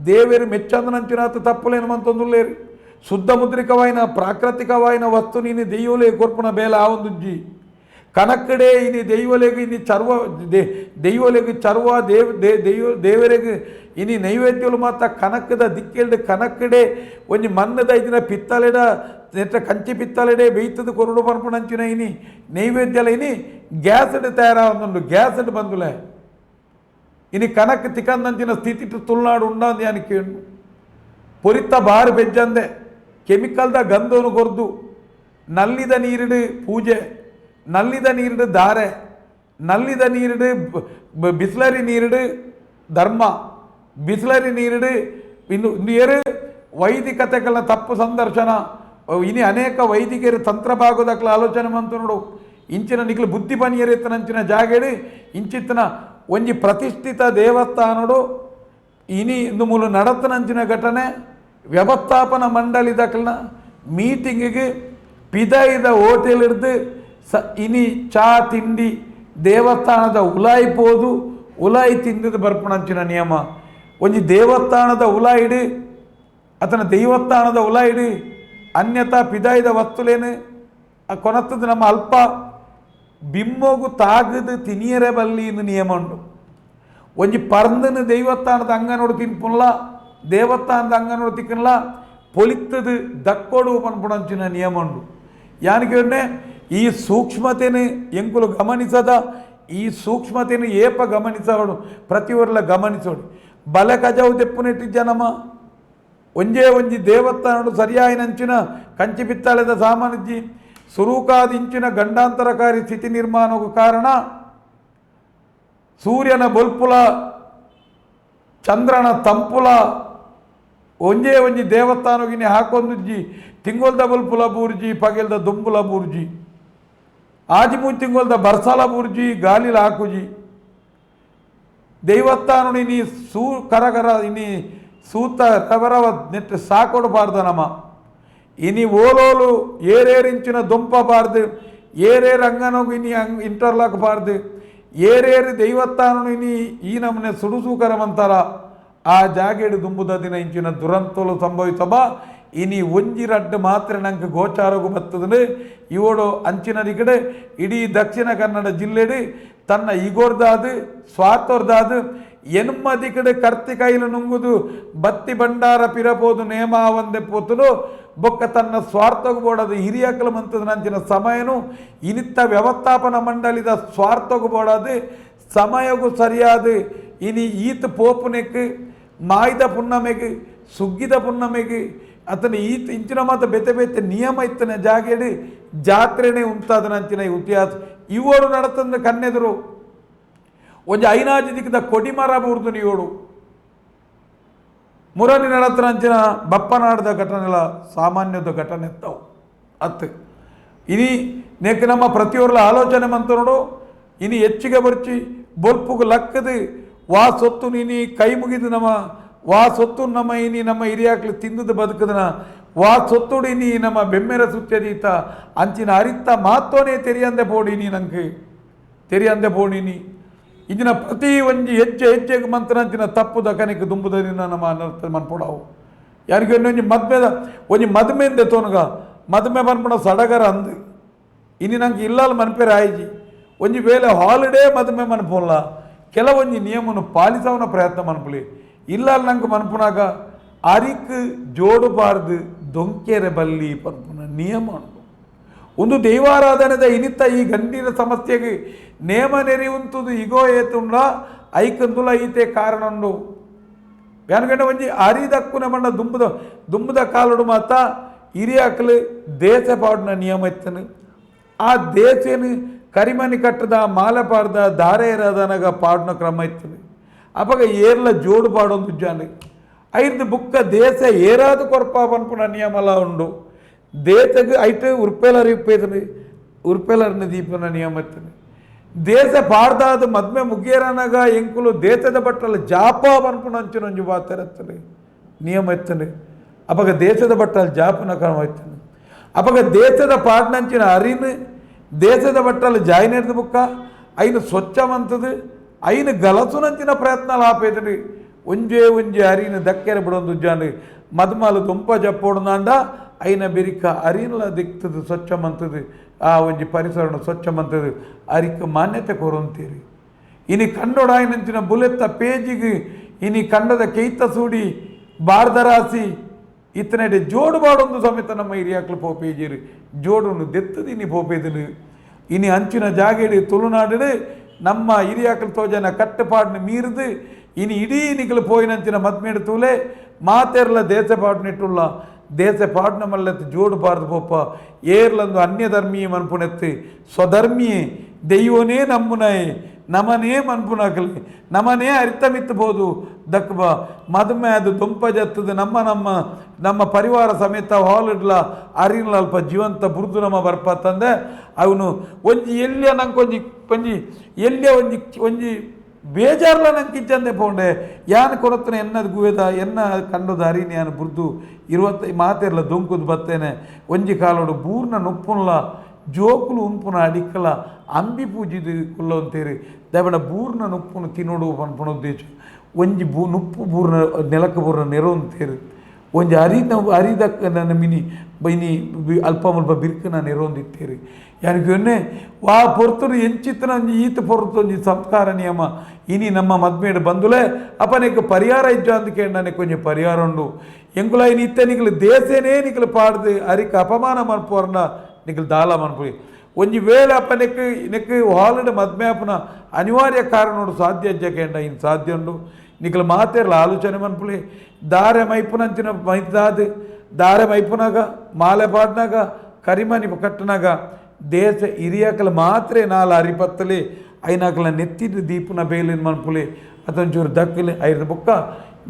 ದೇವೇರು ಮೆಚ್ಚಂದనంಚಿನಾತ ತಪ್ಪುಲೇನು ಮಂತೊಂದುಲ್ಲೇರು. ಶುದ್ಧ ಮುದ್ರಿಕವಾಯಿನ ಪ್ರಾಕೃತಿಕವಾಯಿನ ವಸ್ತು ನೀನು ದೆಯ್ಯೋಲೆ ಕೊರ್ಪುನ ಬೇಲ ಆವೊಂದುಜ್ಜಿ. ಕನಕ್ಕಡೆ ಇನಿ ದೈವಲೆಗ್ ಇನಿ ಚರ್ವ ದೈವಲೆಗ್ ಚರ್ವ ದೇವ್ ದೈವ ದೇವರೆಗ್ ಇನಿ ನೈವೇದ್ಯಲು ಮಾತ ಕನಕದ ದಿಕ್ಕೆಲ್ಡ್ ಕನಕ್ಕಡೆ ಒಂಜಿ ಮಣ್ಣದ ಇದಿನ ಪಿತ್ತಲೆಡ ನೆಟ್ಟ ಕಂಚಿ ಪಿತ್ತಲೆಡೆ ಬೇಯ್ತದ ಕೊರಡು ಪನ್ಪುನಂಚಿನ ಇನಿ ನೈವೇದ್ಯಲ ಇನಿ ಗ್ಯಾಸ್ಡ್ ತಯಾರಾವೊಂದುಂಡು ಗ್ಯಾಸ್ಡ್ ಬಂದುಲೆ ಇನಿ ಕನಕ್ ತಿಕಂದಂಚಿನ ಸ್ಥಿತಿ ತುಳುನಾಡು ಉಂಡಾಂದು ಯಾನ್ ಕೇಂಡು. ಪೊರಿತ ಬಾರು ಬೆಜ್ಜಂದೆ ಕೆಮಿಕಲ್ದ ಗಂಧವನ್ನು ಕೊರ್ದು ನಲ್ಲಿದ ನೀರಿಡು ಪೂಜೆ ನಲ್ಲಿದ ನೀರಿಡು ದಾರೆ ನಲ್ಲಿದ ನೀರಿಡು ಬಿಸ್ಲರಿ ನೀರಿಡು ಧರ್ಮ ಬಿಸ್ಲರಿ ನೀರಿಡು ಇನ್ನು ಏರು ವೈದಿಕತೆಗಳ ತಪ್ಪು ಸಂದರ್ಶನ ಇನಿ ಅನೇಕ ವೈದಿಕರು ತಂತ್ರ ಭಾಗದಕ್ಲ ಆಲೋಚನೆ ಮಂತುನುಡು. ಇಂಚಿನ ನಿಕ್ಲು ಬುದ್ಧಿ ಪನಿಯರೆತ್ತನಂಚಿನ ಜಾಗೆಡು ಇಂಚಿತ್ತನ ಒಂಜಿ ಪ್ರತಿಷ್ಠಿತ ದೇವಸ್ಥಾನಡು ಇನಿ ಇಂದು ಮೂಲ ನಡತನಂಚಿನ ಘಟನೆ ವ್ಯವಸ್ಥಾಪನ ಮಂಡಳಿ ದಕ್ಕಲ್ನ ಮೀಟಿಂಗಿಗೆ ಪಿದಾಯಿದ ಹೋಟೆಲ್ ಹಿಡ್ದು ಸ ಇನಿ ಚಾ ತಿಂಡಿ ದೇವಸ್ಥಾನದ ಉಲಾಯಿ ಪೋದು ಉಲಾಯಿ ತಿಂದದ ಬರ್ಪಣಂಚಿನ ನಿಯಮ. ಒಂಜಿ ದೇವಸ್ಥಾನದ ಉಲಾಯಿಡು ಅತನ ದೇವಸ್ಥಾನದ ಉಲಾಯಿಡು ಅನ್ಯತಾ ಪಿದಾಯಿದ ವಸ್ತುಲೇನು ಕೊನತ್ತದ ನಮ್ಮ ಅಲ್ಪ ಬಿಮ್ಮೋಗು ತಾಗದು ತಿನಿಯರೆ ಬಲ್ಲಿ ಇಂದು ನಿಯಮ ಉಂಡು. ಒಂಜಿ ಪರ್ಂದನು ದೈವಸ್ಥಾನದ ಅಂಗನೋಡು ತಿನ್ಪುನ್ಲ ದೇವಸ್ಥಾನದ ಅಂಗನೋಡು ತಿಕ್ಕನ್ಲ ಪೊಲಿತ್ತದು ದಕ್ಕೋಡು ಪನ್ಪುಣಂಚಿನ ನಿಯಮ ಉಂಡು. ಯಾನಿಕೆ ಈ ಸೂಕ್ಷ್ಮತೆನು ಎಂಕುಲು ಗಮನಿಸದ, ಈ ಸೂಕ್ಷ್ಮತೆನು ಏಪ ಗಮನಿಸೋಡು ಪ್ರತಿಯೊರ್ಲ ಗಮನಿಸೋಡು. ಬಲ ಕಜವು ತೆಪ್ಪುನೆಟ್ಟಿ ಜನಮ ಒಂಜೇ ಒಂಜಿ ದೇವಸ್ಥಾನಡು ಸರಿಯಾಯಿನಂಚಿನ ಕಂಚಿ ಪಿತ್ತಾಳೆದ ಸಾಮಾನ್ಯಜ್ಜಿ ಸುರೂಕಾದಿಂಚಿನ ಗಂಡಾಂತರಕಾರಿ ಸ್ಥಿತಿ ನಿರ್ಮಾಣಕ್ಕೂ ಕಾರಣ ಸೂರ್ಯನ ಬೊಲ್ಪುಲ ಚಂದ್ರನ ತಂಪುಲ ಒಂಜೇ ಒಂಜಿ ದೇವಸ್ಥಾನಗಿನಿ ಹಾಕೊಂದುಜ್ಜಿ ತಿಂಗೊಲ್ದ ಬೊಲ್ಪುಲ ಬೂರ್ಜಿ ಪಗೆಲ್ದ ದುಂಬುಲ ಬೂರ್ಜಿ ಆಜಿ ಮೂಜಿ ತಿಂಗೊಲ್ದ ಬರ್ಸಾಲ ಬೂರ್ಜಿ ಗಾಲಿಲ ಹಾಕುಜಿ ದೇವಸ್ಥಾನ ಇನಿ ಸೂ ಕರಗರ ಇನಿ ಸೂತ ರವರವ ನೆಟ್ ಸಾಕೊಡಬಾರ್ದು ನಮ ಇನಿ ಓಲೋಲು ಏರೇರಿಂಚಿನ ದುಂಪ ಬಾರ್ದು ಏರೇರು ಅಂಗನೋಗು ಇನಿ ಅಂಗ್ ಇಂಟರ್ಲಾಕ್ ಬಾರ್ದು ಏರೇರು ದೈವಸ್ಥಾನ ಇನಿ ಈ ನಮನೆ ಸುಡುಸೂಕರಮಂತಾರ ಆ ಜಾಗೆಡು ದುಂಬುದ ದಿನ ಇಂಚಿನ ದುರಂತಲು ಸಂಭವಿಸಬ ಇನಿ ಒಂಜಿ ರಡ್ಡು ಮಾತ್ರ ನಂಗೆ ಗೋಚಾರಗು ಬರ್ತದೆ. ಇವಡು ಅಂಚಿನ ಕಡೆ ಇಡೀ ದಕ್ಷಿಣ ಕನ್ನಡ ಜಿಲ್ಲೆಡು ತನ್ನ ಇಗೋರ್ದಾದು ಸ್ವಾರ್ಥರ್ದಾದು ಎನ್ಮದಿ ಕಡೆ ಕರ್ತಿಕೈಲು ನುಂಗುದು ಬತ್ತಿ ಭಂಡಾರ ಪಿರಪೋದು ನೇಮಾವಂದೆ ಪೋತುನು ಬೊಕ್ಕ ತನ್ನ ಸ್ವಾರ್ಥಗು ಬೋಡದು ಹಿರಿಯಕಲು ಮಂತದ ನಂಚಿನ ಸಮಯನು ಇನಿತ್ತ ವ್ಯವಸ್ಥಾಪನ ಮಂಡಳಿದ ಸ್ವಾರ್ಥಗು ಬೋಡದು ಸಮಯಗೂ ಸರಿಯಾದ ಇನಿ ಈತ ಪೋಪುನೆಕ್ ಮಾಯ್ದ ಪುಣ್ಣಮೆಗೆ ಸುಗ್ಗಿದ ಪುಣ್ಣಮೆಗೆ ಅತನ ಈತ ಇಂಚಿನ ಮಾತ ಬೆತೆ ಬೆತೆ ನಿಯಮ ಇತ್ತನ ಜಾಗೆಡು ಜಾತ್ರೆನೇ ಉಂತಾದ ನಂಚಿನ ಇತಿಹಾಸ ಇವರು ನಡತಂದು ಕನ್ನೆದುರು ಒಂಜಿ ಐನಾಜಿ ದಿಕ್ಕದ ಕೊಡಿಮರ ಬೂರ್ದು ನೀಯೋಡು ಮುರನಿ ನಡತನಂಚಿನ ಬಪ್ಪನಾಡದ ಘಟನೆಲ ಸಾಮಾನ್ಯದ ಘಟನೆ ಎತ್ತವು ಅತ್ತು. ಇನಿ ನೇಕ್ ನಮ್ಮ ಪ್ರತಿಯೊರ್ಲ ಆಲೋಚನೆ ಮಂತನೋಡು ಇನಿ ಹೆಚ್ಚಿಗೆ ಬರ್ಚಿ ಬೊಲ್ಪುಗು ಲಕ್ಕದು ವಾ ಸೊತ್ತು ನೀನಿ ಕೈ ಮುಗಿದು ನಮ್ಮ ವಾ ಸೊತ್ತು ನಮ್ಮ ಇನಿ ನಮ್ಮ ಹಿರಿಯಾಕ್ಲು ತಿಂದದ ಬದುಕದನ ವಾ ಸೊತ್ತುಡು ಇನಿ ನಮ್ಮ ಬೆಮ್ಮೆರ ಸುತ್ತದೀತ ಅಂಚಿನ ಅರಿತ್ತ ಮಾತೋನೇ ತೆರಿಯಂದೆ ಪೋಡಿನಿ ನಂಗೆ ತೆರಿಯಂದೆ ಪೋಡಿನಿ ಇಂಚಿನ ಪ್ರತಿ ಒಂಜಿ ಹೆಜ್ಜೆ ಹೆಜ್ಜೆಗೆ ಮಂತ್ರಂಚಿನ ತಪ್ಪು ದಕನಿಗೆ ದುಂಬುದರಿನ ನಮ್ಮ ಅನರ್ಥ ಮನ್ಪೊಡವು. ಯಾರಿಗೆ ಒಂಜಿ ಮದ್ಮೆದ ಒಂಜಿ ಮದ್ಮೆಂದೆ ತೋನಗ ಮದ್ಮೆ ಪನ್ಪುಣ ಸಡಗರ ಅಂದು ಇನಿ ನಂಗೆ ಇಲ್ಲಲ್ ಮನ್ಪೇರ ಆಯ್ಜಿ ಒಂಜಿ ವೇಳೆ ಹಾಲಿಡೇ ಮದ್ಮೆ ಮನ್ಪೊಲ್ಲ ಕೆಲವೊಂಜಿ ನಿಯಮನು ಪಾಲಿಸವನ ಪ್ರಯತ್ನ ಮನ್ಪುಲಿ ಇಲ್ಲಲ್ ನಂಗೆ ಮನ್ಪುನಾಗ ಅರಿಕ್ ಜೋಡುಬಾರ್ದು ದೊಂಕೆರೆ ಬಲ್ಲಿ ಪನ್ಪುನ ನಿಯಮ ಉಂಟು. ಒಂದು ದೈವಾರಾಧನೆದ ಇನಿತ ಈ ಗಂಭೀರ ಸಮಸ್ಯೆಗೆ ನೇಮ ನೆರಿಯುಂತುದು ಇಗೋ ಏತುಂಡ ಐಕಂದುಲ ಈತೆ ಕಾರಣ ಉಂಡು. ಯಾನಗಂಡ ಒಂಜಿ ಅರಿದಕ್ಕುನ ಬಣ್ಣ ದುಂಬುದ ದುಂಬುದ ಕಾಲುಡು ಮಾತ ಹಿರಿಯಾಕ್ಲು ದೇಶ ಪಾಡಿನ ನಿಯಮ ಇತ್ತನು. ಆ ದೇಶನು ಕರಿಮನಿ ಕಟ್ಟದ ಮಾಲೆ ಪಾಡ್ದ ದಾರೆ ಇರದನಗ ಪಾಡಿನ ಕ್ರಮ ಇತ್ತನು. ಅಪಗ ಏರ್ಲ ಜೋಡು ಪಾಡೊಂದು ಜಾನು ಐದು ಬುಕ್ಕ ದೇಶ ಏರಾದ ಕೊರ್ಪ ಪನ್ಪುನ ನಿಯಮಲ ಉಂಡು. ದೇಶಕ್ಕೆ ಐಟ್ ಉರ್ಪೆಲರ್ ಇಪ್ಪೇತನು ಉರ್ಪೆಲರ್ನ ದೀಪನ ನಿಯಮ ಇತ್ತನು. ದೇಶ ಪಾಡ್ದಾದ ಮದ್ಮೆ ಮುಗಿಯರನಗ ಎಂಕುಲು ದೇಶದ ಬಟ್ಟಲ ಜಾಪ ಪನ್ಪುನ ಅಂಚಿನೊಂಜಿ ಬಾತೆರತ್ತನು ನಿಯಮ ಇತ್ತನು. ಅಪಗ ದೇಶದ ಬಟ್ಟಲ್ ಜಾಪನ ಕ್ರಮ ಇತ್ತನು. ಅಪಗ ದೇಶದ ಪಾಡ್ನಂಚಿನ ಅರಿನು ದೇಶದ ಬಟ್ಟಲು ಜಾಯಿನೆಡ್ದು ಬುಕ್ಕ ಐನು ಸ್ವಚ್ಛವಂತದು ಐನು ಗಲಸುನಂಚಿನ ಪ್ರಯತ್ನ ಆಪೇತನು. ಒಂಜೇ ಒಂಜಿ ಅರಿನ ದಕ್ಕೆರೆ ಬಿಡೊಂದು ಜಾನು ಮದ್ಮಲು ದುಂಪ ಜಪ್ಪೋಡುನಾಂಡ ಐನ ಬೆರಿಕ ಅರಿನ್ಲ ದಿಕ್ತದು ಸ್ವಚ್ಛಮಂತದು ಆ ಒಂಜಿ ಪರಿಸರನ ಸ್ವಚ್ಛಮಂತದು ಅರಿಕ ಮಾನ್ಯತೆ ಕೊರೊಂತೀರಿ. ಇನಿ ಕಂಡೊಡಾಯಿನಂಚಿನ ಬುಲೆತ್ತ ಪೇಜಿಗೆ ಇನಿ ಕಂಡದ ಕೈತ ಸೂಡಿ ಬಾರ್ದರಾಸಿ ಇತ್ತನೆಡೆ ಜೋಡು ಬಾಡೊಂದು ಸಮೇತ ನಮ್ಮ ಹಿರಿಯಾಕ್ಲು ಪೋಪೇಜಿರು ಜೋಡುನು ದೆತ್ತದು ಇನಿ ಪೋಪೇದನು. ಇನಿ ಅಂಚಿನ ಜಾಗೆಡು ತುಳುನಾಡು ನಮ್ಮ ಹಿರಿಯಾಕ್ಲು ತೋಜನ ಕಟ್ಟುಪಾಡಿನ ಮೀರಿದು ಇನಿ ಇಡೀ ನಿಕಲು ಪೋಯಿನಂಚಿನ ಮದ್ಮೇಡು ತೂಲೆ ಮಾತೆರ್ಲ ದೇಶ ಪಾಡ್ನಿಟ್ಟುള്ള ದೇಶ ಪಾಡ್ನ ಮಲ್ಲೆತ್ತು ಜೋಡು ಬಾರ್ದು ಪೋಪ ಏರ್ಲಂದು ಅನ್ಯ ಧರ್ಮೀಯ ಮನ್ಪುನೆತ್ತು ಸ್ವಧರ್ಮೀಯೇ ದೈವನೇ ನಮ್ಮುನೈ ನಮನೇ ಮನ್ಪುನಾಕಲಿ ನಮನೇ ಅರಿತಮಿತ್ತಬೋದು ದಕ್ಬ ಮದುಮೆ ಅದು ದೊಂಪ ಜತ್ತದ ನಮ್ಮ ನಮ್ಮ ನಮ್ಮ ಪರಿವಾರ ಸಮೇತ ಹಾಲ್ ಇಡ್ಲ ಅರಿನ್ಲ ಅಲ್ಪ ಜೀವಂತ ಬುರ್ದು ನಮ್ಮ ಬರ್ಪ ತಂದೆ ಅವನು ಒಂಜಿ ಎಲ್ಲಿಯ ನಂಗೆ ಒಂಜಿ ಒಂಜಿ ಎಲ್ಲಿಯ ಒಂಜಿ ಒಂಜಿ ಬೇಜಾರ್ಲ ನಂಗೆ ಇಜ್ಜಂದೆ ಪೋಂಡೆ ಯಾನ್ ಕೊರತನ ಎನ್ನದ ಗುವೆದ ಎನ್ನ ಕಂಡದ ಅರಿನಿ ಯಾನ್ ಬುರ್ದು ಇರುವತ್ತ ಮಾತೆರ್ಲ ದೊಂಕುದು ಬತ್ತೇನೆ ಒಂಜಿ ಕಾಲೋಡು ಬೂರ್ನ ನುಪ್ಪುನ್ಲ ಜೋಕುಲು ಉಂಪುನ ಅಡಿಕ್ಕಲ ಅಂಬಿ ಪೂಜಿದು ಕುಲ್ಲೊಂತೇರಿ ದಯಬಡ ಬೂರ್ನ ನುಪ್ಪುನು ತಿನ್ನೋಡು ಪನ್ಪುನ ಉದ್ದೇಶ ಒಂಜಿ ಬೂ ನುಪ್ಪು ಬೂರ್ನ ನೆಲಕ್ಕೆ ಬೂರ್ನ ನೆರೊಂತೇರು ಒಂಜಿ ಅರಿನ ಅರಿದಕ್ಕ ನನ್ನ ಮಿನಿ ಬೈನಿ ಅಲ್ಪ ಮುಲ್ಪ ಬಿರ್ಕನ ನೆರೊಂದಿತ್ತೇರಿ ಯಾನಿಗೆ ಒನ್ನೆ ವಾ ಪೊರ್ತುನು ಎಂಚಿತ್ತನ ಒಂಜಿ ಈತ ಪೊರ್ತು ಒಂಜಿ ಸಂಸ್ಕಾರ ನಿಯಮ ಇನಿ ನಮ್ಮ ಮದ್ಮೇಡು ಬಂದುಲೆ ಅಪನೆಕ್ ಪರಿಹಾರ ಇಜ್ಜ ಅಂದ್ ಕೊಂಚ ಪರಿಹಾರ ಉಂಡು ಎಂಕುಲ ಇನಿ ಇತ್ತೆ ನಿಕ್ಲು ದೇಶನೇ ನಿಕ್ಲು ಪಾಡ್ದು ಅರಿಕ್ ಅಪಮಾನ ಮನ್ಪುವರ್ನ ನಿಕ್ಲು ದಾಲ ಮನ್ಪುರಿ ಒಂಜಿ ವೇಳೆ ಅಪನೆಕ್ ನೆಕ್ ಹಾಲಡ್ ಮದ್ಮೆ ಆಪುನ ಅನಿವಾರ್ಯ ಕಾರಣೋಡು ಸಾಧ್ಯ ಇಜ್ಜ ಕೇಂಡ ಇನ್ ಸಾಧ್ಯ ಉಂಡು ನಿಕ್ಲು ಮಾತೆರ್ಲ ಆಲೋಚನೆ ಮನ್ಪುಲಿ ದಾರೆ ಮೈಪುನಂಚಿನ ಮೈದಾದ್ ದಾರೆ ಮೈಪುನಾಗ ಮಾಲೆ ಪಾಡ್ನಾಗ ಕರಿಮನಿ ಕಟ್ಟನಾಗ ದೇಶ ಹಿರಿಯಕಲ ಮಾತ್ರೆ ನಾಲ್ ಅರಿಪತ್ತಲಿ ಐನಾಕಲ ನೆತ್ತಿನ ದೀಪನ ಬೇಲಿನ ಮನ್ಪುಲಿ ಅದೊಂಚೂರು ದಕ್ಕಲಿ ಐದು ಬೊಕ್ಕ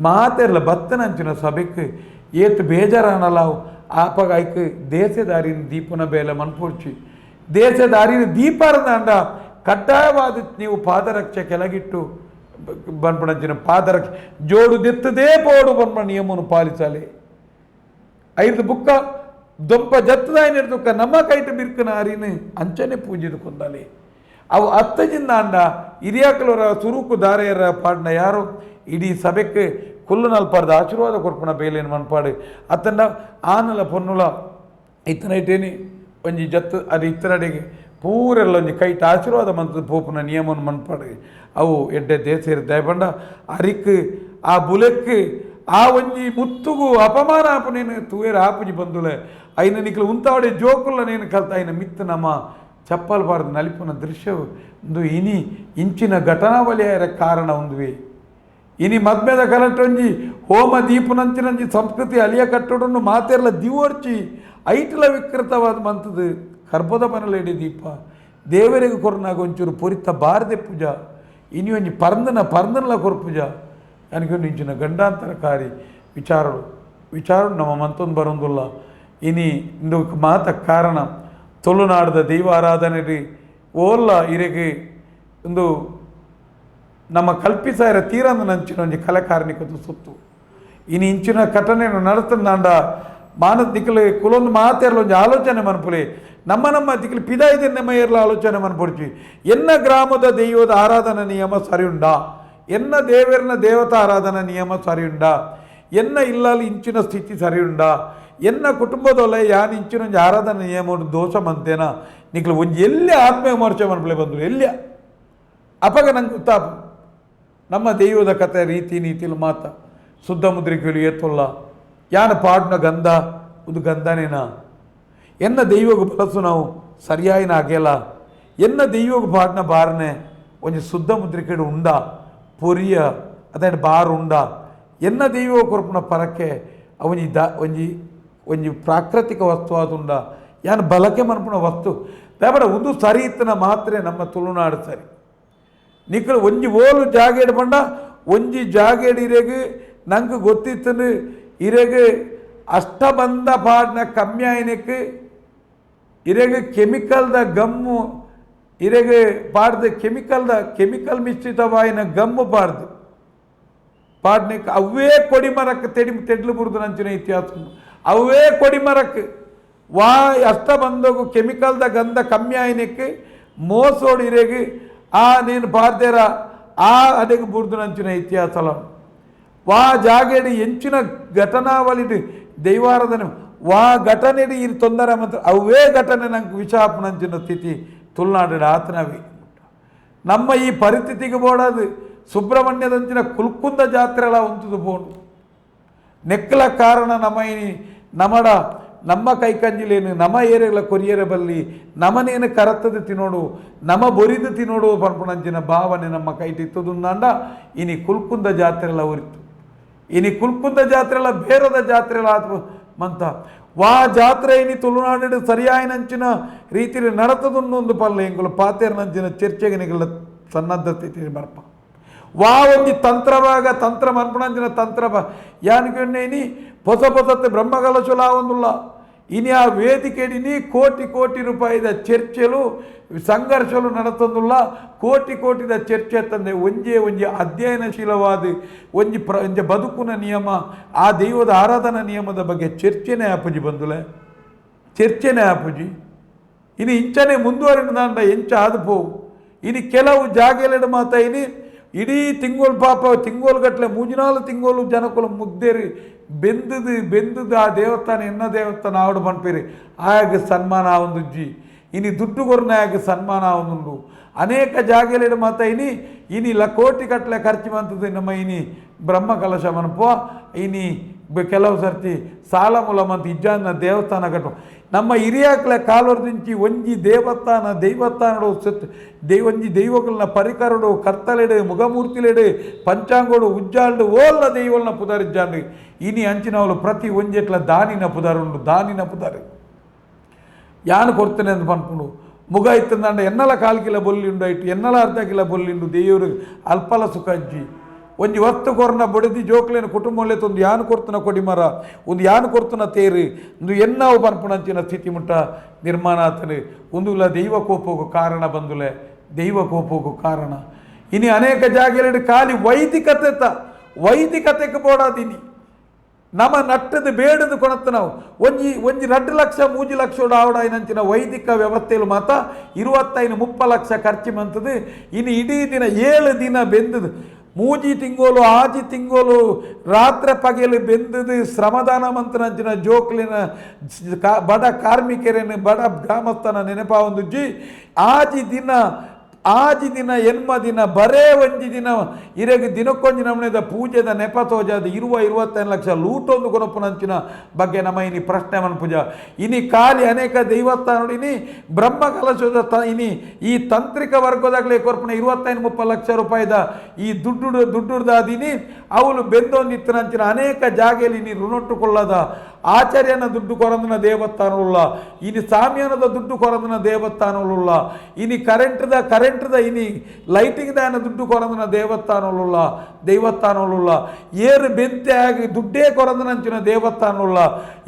ಮಾತೆರ್ಲ ಬತ್ತನಂಚಿನ ಸಭೆಕ್ ಏತ್ ಬೇಜಾರಾನಲ್ಲ ಆಪಗ ಐಕ್ ದೇಶದಾರಿನ ದೀಪನ ಬೇಲೆ ಮನ್ಪುರ್ಚಿ ದೇಶದಾರಿನ ದೀಪಾರದಾಂಡ ಕಡ್ಡಾಯವಾದ ನೀವು ಪಾದರಕ್ಷೆ ಕೆಳಗಿಟ್ಟು ಬನ್ಪಣಂಚಿನ ಪಾದರಕ್ಷೆ ಜೋಡು ದೆತ್ತದೇ ಪೋಡು ಬನ್ಪ ನಿಯಮವನ್ನು ಪಾಲಿಸಾಲಿ ಐದು ಬುಕ್ಕ ದೊಂಪ ಜತ್ತದಾಯಿನ ದುಕ್ಕ ನಮ್ಮ ಕೈಟ ಬಿರ್ಕನ ಅರಿನ ಅಂಚನೆ ಪೂಜಿದು ಕೊಂದಾಲಿ ಅವು ಅತ್ತಜಿಂದಾಂಡ ಹಿರಿಯಾಕಲರ ಸುರುಕು ದಾರೆಯರ ಪಾಡ್ನ ಯಾರು ಇಡೀ ಸಭೆಕ್ಕೆ ಕುಲ್ಲು ನಲ್ಪಾರ್ದ ಆಶೀರ್ವಾದ ಕೊರ್ಪುನ ಬೇಲೇನು ಮನ್ಪಾಡು ಅತ್ತಂಡ ಆನಲ ಪೊನ್ನುಲ ಇತ್ತನೈಟೇನಿ ಒಂಜಿ ಜತ್ತು ಅದು ಇತ್ತನಡೆಗೆ ಪೂರೆಲ್ಲ ಒಂಜಿ ಕೈಟ್ ಆಶೀರ್ವಾದ ಮಂತದ ಪೋಪುನ ನಿಯಮವನ್ನು ಮನ್ಪಾಡು ಅವು ಎಡ್ಡೆ ದೇಸೇರಿ ದಯಪಂಡ ಅರಿಕ್ ಆ ಬುಲೆಕ್ ಆ ಒಂಜಿ ಮುತ್ತುಗು ಅಪಮಾನ ಆಪು ನೀನು ತೂಯರ ಆಪುಜಿ ಬಂದುಲೆ ಐನ ನಿಕ್ಲು ಉಂತಾವಡೆ ಜೋಕುಲ್ಲ ನೀನು ಕಲ್ತ ಐನ ಮಿತ್ತು ನಮ್ಮ ಚಪ್ಪಲ್ ಬಾರ್ದು ನಲಿಪುನ ದೃಶ್ಯ ಒಂದು ಇನಿ ಇಂಚಿನ ಘಟನಾವಳಿಯ ಕಾರಣ ಒಂದುವೆ ಇನಿ ಮದ್ಮೆದ ಕಲಟೊಂಜಿ ಹೋಮ ದೀಪನಂಚಿನಂಜಿ ಸಂಸ್ಕೃತಿ ಅಲಿಯ ಕಟ್ಟಡನ್ನು ಮಾತೆರ್ಲ ದಿವೋರ್ಚಿ ಐಟ್ಲ ವಿಕೃತವಾದ ಮಂತದು ಕರ್ಬದ ಪನಲೇಡಿ ದೀಪ ದೇವರಿಗೆ ಕೊರ್ನಾಗ ಒಂಚೂರು ಪೊರಿತ ಬಾರದೆ ಪೂಜಾ ಇನಿ ಒಂಜಿ ಪರಂದನ ಪರಂದನಲ ಕೊರ್ಪೂಜಾ ನನಗೆ ಇಂಚಿನ ಗಂಡಾಂತರಕಾರಿ ವಿಚಾರಡು ವಿಚಾರ ನಮ್ಮ ಮಂತೊಂದು ಬರೋದಿಲ್ಲ ಇನಿ ಇಂದು ಮಾತ ಕಾರಣ ತುಳುನಾಡದ ದೈವ ಆರಾಧನೆ ಓಲ್ಲ ಇರೆಗೆ ಒಂದು ನಮ್ಮ ಕಲ್ಪಿಸಾಯರ ತೀರಂದ ನಂಚಿನ ಒಂಜಿ ಕಲೆಕಾರ್ನಿಕದ ಸುತ್ತು ಇನಿ ಇಂಚಿನ ಘಟನೆಯನ್ನು ನಡತಂದಾಂಡ ಮಾನದ ದಿಕ್ಕಲು ಕುಲೊಂದು ಮಾತೆರ್ಲ ಒಂಜಿ ಆಲೋಚನೆ ಮನ್ಪುಲಿ ನಮ್ಮ ನಮ್ಮ ದಿಕ್ಕಲು ಪಿದಾಯ್ದೆ ನಮ್ಮ ಏರ್ಲ ಆಲೋಚನೆ ಮನ್ಪುಡ್ಚಿ ಎನ್ನ ಗ್ರಾಮದ ದೈವದ ಆರಾಧನಾ ನಿಯಮ ಸರಿ ಉಂಡಾ ಎನ್ನ ದೇವರನ ದೇವತಾ ಆರಾಧನಾ ನಿಯಮ ಸರಿ ಉಂಡಾ ಎನ್ನ ಇಲ್ಲಲ್ಲಿ ಇಂಚಿನ ಸ್ಥಿತಿ ಸರಿ ಉಂಡಾ ಎನ್ನ ಕುಟುಂಬದೊಲೆ ಯಾನ್ ಇಂಚಿನ ಒಂಜಿ ಆರಾಧನಾ ನಿಯಮ ದೋಷ ಮಂತೇನ ನಿಕ್ಲು ಒಂಜಿ ಎಲ್ಲಿ ಆತ್ಮವಿಮರ್ಶೆ ಮನ್ಪುಲೆ ಬಂದರು ಎಲ್ಲಿ ಅಪಗ ನಂಗೆ ಗೊತ್ತಾಪು ನಮ್ಮ ದೈವದ ಕತೆ ರೀತಿ ನೀತಿಲು ಮಾತ ಶುದ್ಧ ಮುದ್ರಿಕೆಲು ಏತೊಲ್ಲ ಯಾನ ಪಾಡ್ನ ಗಂಧ ಒಂದು ಗಂಧನೇನಾ ಎನ್ನ ದೈವಗು ಬಲಸು ನಾವು ಸರಿಯಾಯಿನ ಅಗೆಲ ಎನ್ನ ದೈವಗು ಪಾಡ್ನ ಬಾರ್ನೆ ಒಂಜಿ ಶುದ್ಧ ಮುದ್ರಿಕೆಡು ಉಂಡ ಪೊರಿಯ ಅದೇ ಬಾರ್ ಉಂಡ ಎನ್ನ ದೈವ ಕೊರ್ಪುನ ಪರಕೆ ಒಂಜಿ the ಒಂಜಿ ಒಂಜಿ ಪ್ರಾಕೃತಿಕ ವಸ್ತು ಆದುಂಡ ಯಾನ್ ಬಲಕೆ ಮನ್ಪುನ ವಸ್ತು ದೇವರ ಒಂದು ಸರಿ ಇತ್ತನ ಮಾತ್ರ ನಮ್ಮ ತುಳುನಾಡು ಸರಿ ನಿಕ್ಕಲು ಒಂಜಿ ಓಲು ಜಾಗೇಡು ಪಂಡ ಒಂಜಿ ಜಾಗೇಡು ಇರೆಗ್ ನಂಗೆ ಗೊತ್ತಿತ್ತನು ಇರೆಗ್ ಅಷ್ಟಬಂಧ ಪಾಡ್ನ ಕಮ್ಮಿ ಆಯ್ನಕ್ಕೆ ಇರೆಗ್ ಕೆಮಿಕಲ್ದ ಗಮ್ಮು ಇರೆಗ್ ಪಾಡ್ದು ಕೆಮಿಕಲ್ದ ಕೆಮಿಕಲ್ ಮಿಶ್ರಿತವಾಯಿನ ಗಮ್ಮು ಪಾಡ್ದು ಪಾಡ್ನೆಕ್ ಅವೇ ಕೊಡಿಮರಕ್ಕೆ ತೆಡಿ ತೆಡ್ಲು ಬುರ್ದು ನಂಚಿನ ಇತಿಹಾಸ ಅವೇ ಕೊಡಿಮರಕ್ಕೆ ವಾ ಅಷ್ಟಬಂಧకు ಕೆಮಿಕಲ್ದ ಗಂಧ ಕಮ್ಮಿ ಆಯ್ನಕ್ಕೆ ಮೋಸೋಡು ಇರೆಗ್ ಆ నేను ಪಾಡ್ದೇರ ಆ ಅಡೆಗೆ ಬುರ್ದು ನಂಚಿನ ಇತಿಹಾಸಲ ವಾ ಜಾಗೆಡು ಎಂಚಿನ ಘಟನಾವಳಿಡು ದೈವಾರಾಧನೆ ವಾ ಘಟನೆಡು ಈ ತೊಂದರೆ ಮಾತ್ರ ಅವೇ ಘಟನೆ ನಂಗೆ ವಿಷಾಪನಂಚಿನ ಸ್ಥಿತಿ ತುಳುನಾಡು ಆತನವೇ ನಮ್ಮ ಈ ಪರಿಸ್ಥಿತಿಗೆ ಬೋಡದು ಸುಬ್ರಹ್ಮಣ್ಯದಂಚಿನ ಕುಲ್ಕುಂದ ಜಾತ್ರೆಲ ಉಂತುದು ಪೋಂಡು ನೆಕ್ಕಲ ಕಾರಣ ನಮೈನಿ ನಮಡ ನಮ್ಮ ಕೈಕಂಜಿಲೇನು ನಮ ಏರೆಗಳ ಕೊರಿಯರೆ ಬಲ್ಲಿ ನಮನೇನು ಕರತ್ತದ ತಿನ್ನೋಡು ನಮ ಬೊರಿದು ತಿನ್ನೋಡು ಪನ್ಪುಣಂಚಿನ ಭಾವನೆ ನಮ್ಮ ಕೈಟಿತ್ತುದುಂದಾಂಡ ಇನಿ ಕುಲ್ಕುಂದ ಜಾತ್ರೆಲ ಉರಿತು ಇನಿ ಕುಲ್ಕುಂದ ಜಾತ್ರೆಲ ಬೇರದ ಜಾತ್ರೆಲ ಆತು ಮಂತ ವಾ ಜಾತ್ರೆ ಇನಿ ತುಳುನಾಡು ಸರಿಯಾಯಿನಂಚಿನ ರೀತಿಯಲ್ಲಿ ನಡತದುನ್ನೊಂದು ಪಲ್ಲೆ ಎಂಕುಲು ಪಾತೇರ್ನಂಚಿನ ಚರ್ಚೆಗೆ ನಿಗಲ ಸನ್ನದ್ಧತೆ ಬರ್ಪ ವಾ ಒಂಜಿ ತಂತ್ರಭಾಗ ತಂತ್ರ ಮನ್ಪುಣಂಚಿನ ತಂತ್ರ ಯಾನಿಕೆಣ್ಣೆ ಪೊಸ ಪೊಸತ್ತೆ ಬ್ರಹ್ಮಕಲಶಲ ಒಂದುಲ್ಲ ಇನಿ ಆ ವೇದಿಕೆಡಿನಿ ಕೋಟಿ ಕೋಟಿ ರೂಪಾಯಿದ ಚರ್ಚೆಲು ಸಂಘರ್ಷಲು ನಡತೊಂದುಲ್ಲ ಕೋಟಿ ಕೋಟಿದ ಚರ್ಚೆ ತಂದೆ ಒಂಜೇ ಒಂಜಿ ಅಧ್ಯಯನಶೀಲವಾದ ಒಂಜಿ ಒಂಜಿ ಬದುಕುನ ನಿಯಮ ಆ ದೈವದ ಆರಾಧನಾ ನಿಯಮದ ಬಗ್ಗೆ ಚರ್ಚೆನೇ ಆಪುಜಿ ಬಂದುಲೆ ಚರ್ಚೆನೇ ಆಪುಜಿ ಇನಿ ಇಂಚನೆ ಮುಂದುವರಿದ ಎಂಚ ಆದ ಪೋವು ಇನಿ ಕೆಲವು ಜಾಗೆಲೆಡು ಮಾತ ಇನಿ ಇಡೀ ತಿಂಗೋಲು ಪಾಪ ತಿಂಗೋಲು ಗಟ್ಟಲೆ ಮೂಜಿನಾಲು ತಿಂಗೋಲು ಜನಕುಲು ಮುಗ್ದೇರಿ ಬೆಂದದು ಬೆಂದದು ಆ ದೇವಸ್ಥಾನ ಎನ್ನ ದೇವಸ್ಥಾನ ಆವಡು ಪನ್ಪೇರಿ ಆಯಾಗ ಸನ್ಮಾನ ಆವೊಂದುಜ್ಜಿ ಇನಿ ದುಡ್ಡು ಕೊರ್ನ ಆಯಾಗ ಸನ್ಮಾನ ಆವೊಂದುಂಡು ಅನೇಕ ಜಾಗೆಲೆಡು ಮಾತ ಇನಿ ಇನಿ ಕೋಟಿ ಕಟ್ಟಲೆ ಖರ್ಚು ಮಂತದ್ದು ನಮ್ಮ ಇನಿ ಬ್ರಹ್ಮ ಕಲಶ ಮನ್ಪುವ ಇನಿ ಕೆಲವು ಸರ್ತಿ ಸಾಲ ಮೂಲ ಮಂತ್ ಇಜ್ಜಾನ್ನ ದೇವಸ್ಥಾನ ಕಟ್ಟು ನಮ್ಮ ಹಿರಿಯಾಕ್ಲೆ ಕಾಲೊರ್ದಿಂಚಿ ಒಂಜಿ ದೇವಸ್ಥಾನ ದೈವಸ್ಥಾನಡು ಸತ್ ಒಂಜಿ ದೈವಗಳನ್ನ ಪರಿಕರಡು ಕರ್ತಲೆಡು ಮುಗಮೂರ್ತಿಲೆಡು ಪಂಚಾಂಗೋಡು ಉಜ್ಜಾಲ್ಡು ಓಲ್ಲ ದೈವಲ್ನ ಪುದರಿಜ್ಜಾಂಡು ಇನಿ ಅಂಚಿನವಳು ಪ್ರತಿ ಒಂಜೆಟ್ಲ ದಾನಿನ ಪುದರುಂಡು ದಾನಿನ ಪುದರು ಯಾನು ಕೊಡ್ತೇನೆ ಅಂತ ಪನ್ಪುಂಡು ಮುಗ ಇತ್ತಂದಂಡ ಎನ್ನಲ ಕಾಲು ಕಿಲ ಬೊಲ್ಲಿಂಡು ಐಟು ಎನ್ನಲ ಅರ್ಧ ಕಿಲ ಬೊಲ್ಲಿಂಡು ದೇವರು ಅಲ್ಪಲ ಸುಖ ಅಜ್ಜಿ ಒಂಜಿ ವಸ್ತು ಕೊರ್ನ ಬೊಡದಿ ಜೋಕ್ಲೇನ ಕುಟುಂಬ ಒಂದು ಯಾನು ಕೊರ್ತನ ಕೊಡಿಮರ ಒಂದು ಯಾನು ಕೊರ್ತನ ತೇರು ಒಂದು ಎನ್ನಾವು ಪನ್ಪುಣಂಚಿನ ಸ್ಥಿತಿ ಮುಟ್ಟ ನಿರ್ಮಾಣ ಆತನು ಒಂದುಲ ದೈವ ಕೋಪಕ್ಕೂ ಕಾರಣ ಬಂದುಲೆ ದೈವ ಕೋಪಕ್ಕೂ ಕಾರಣ ಇನಿ ಅನೇಕ ಜಾಗೆಲೆಡು ಖಾಲಿ ವೈದಿಕತೆ ತ ವೈದಿಕತೆಗೆ ಬೋಡಾದಿನಿ ನಮ ನಟ್ಟದು ಬೇಡದು ಕೊಣತ್ತು ನಾವು ಒಂಜಿ ಒಂಜಿ 2 ಲಕ್ಷ 3 ಲಕ್ಷ ಆವಡ ವೈದಿಕ ವ್ಯವಸ್ಥೆಯಲ್ಲಿ ಮಾತ 25 30 ಲಕ್ಷ ಖರ್ಚು ಮಂತದು ಇನ್ನು ಇಡೀ ದಿನ 7 ದಿನ ಬೆಂದದು 3 ತಿಂಗಳು 6 ತಿಂಗಳು ರಾತ್ರಿ ಪಗೆಲು ಬೆಂದದು ಶ್ರಮದಾನ ಮಂತನಂಚಿನ ಜೋಕ್ಲಿನ ಬಡ ಕಾರ್ಮಿಕರೇನು ಬಡ ಗ್ರಾಮಸ್ಥನ ನೆನಪಾವೊಂದುಜ್ಜಿ ಆಜಿ ದಿನ ಆಜಿ ದಿನ ಎನ್ಮ ದಿನ ಬರೇ ಒಂಜಿ ದಿನ ಇರೆಗ್ ದಿನಕ್ಕೊಂಜಿ ನಮನೆದ ಪೂಜೆದ ನೆಪ ತೋಜಾದ 20-25 ಲಕ್ಷ ಲೂಟೊಂದು ಕೊನಪುನಂಚಿನ ಬಗ್ಗೆ ನಮ್ಮ ಇನಿ ಪ್ರಶ್ನೆ ಮನ್ಪುಜ ಇನಿ ಖಾಲಿ ಅನೇಕ ದೈವಸ್ಥಾನ ಇನಿ ಬ್ರಹ್ಮ ಕಲಶದ ಇನಿ ಈ ತಾಂತ್ರಿಕ ವರ್ಗದಾಗಲೇ ಕೊರ್ಪುನ 25-30 ಲಕ್ಷ ರೂಪಾಯಿದ ಈ ದುಡ್ಡು ದುಡ್ಡುದಾದಿನಿ ಅವಳು ಬೆಂದೊಂದಿತ್ತನಂಚಿನ ಅನೇಕ ಜಾಗೆಯಲ್ಲಿ ಇನಿ ಋಣೊಟ್ಟುಕೊಳ್ಳದ ಆಚಾರ್ಯನ ದುಡ್ಡು ಕೊರಂದನ ದೇವಸ್ಥಾನವುಳ್ಳ ಇನಿ ಸಾಮ್ಯಾನದ ದುಡ್ಡು ಕೊರಂದನ ದೇವಸ್ಥಾನವುಳ್ಳ ಇನಿ ಕರೆಂಟ್ದ ಇನಿ ಲೈಟಿಂಗ್ ದಾನ ದುಡ್ಡು ಕೊರಂದನ ದೇವಸ್ಥಾನವುಳ್ಳ ದೇವಸ್ಥಾನವುಳ್ಳ ಏರು ಬೆಂತೆ ಆಗಿ ದುಡ್ಡೇ ಕೊರಂದನಂಚಿನ ದೇವಸ್ಥಾನವುಳ್ಳ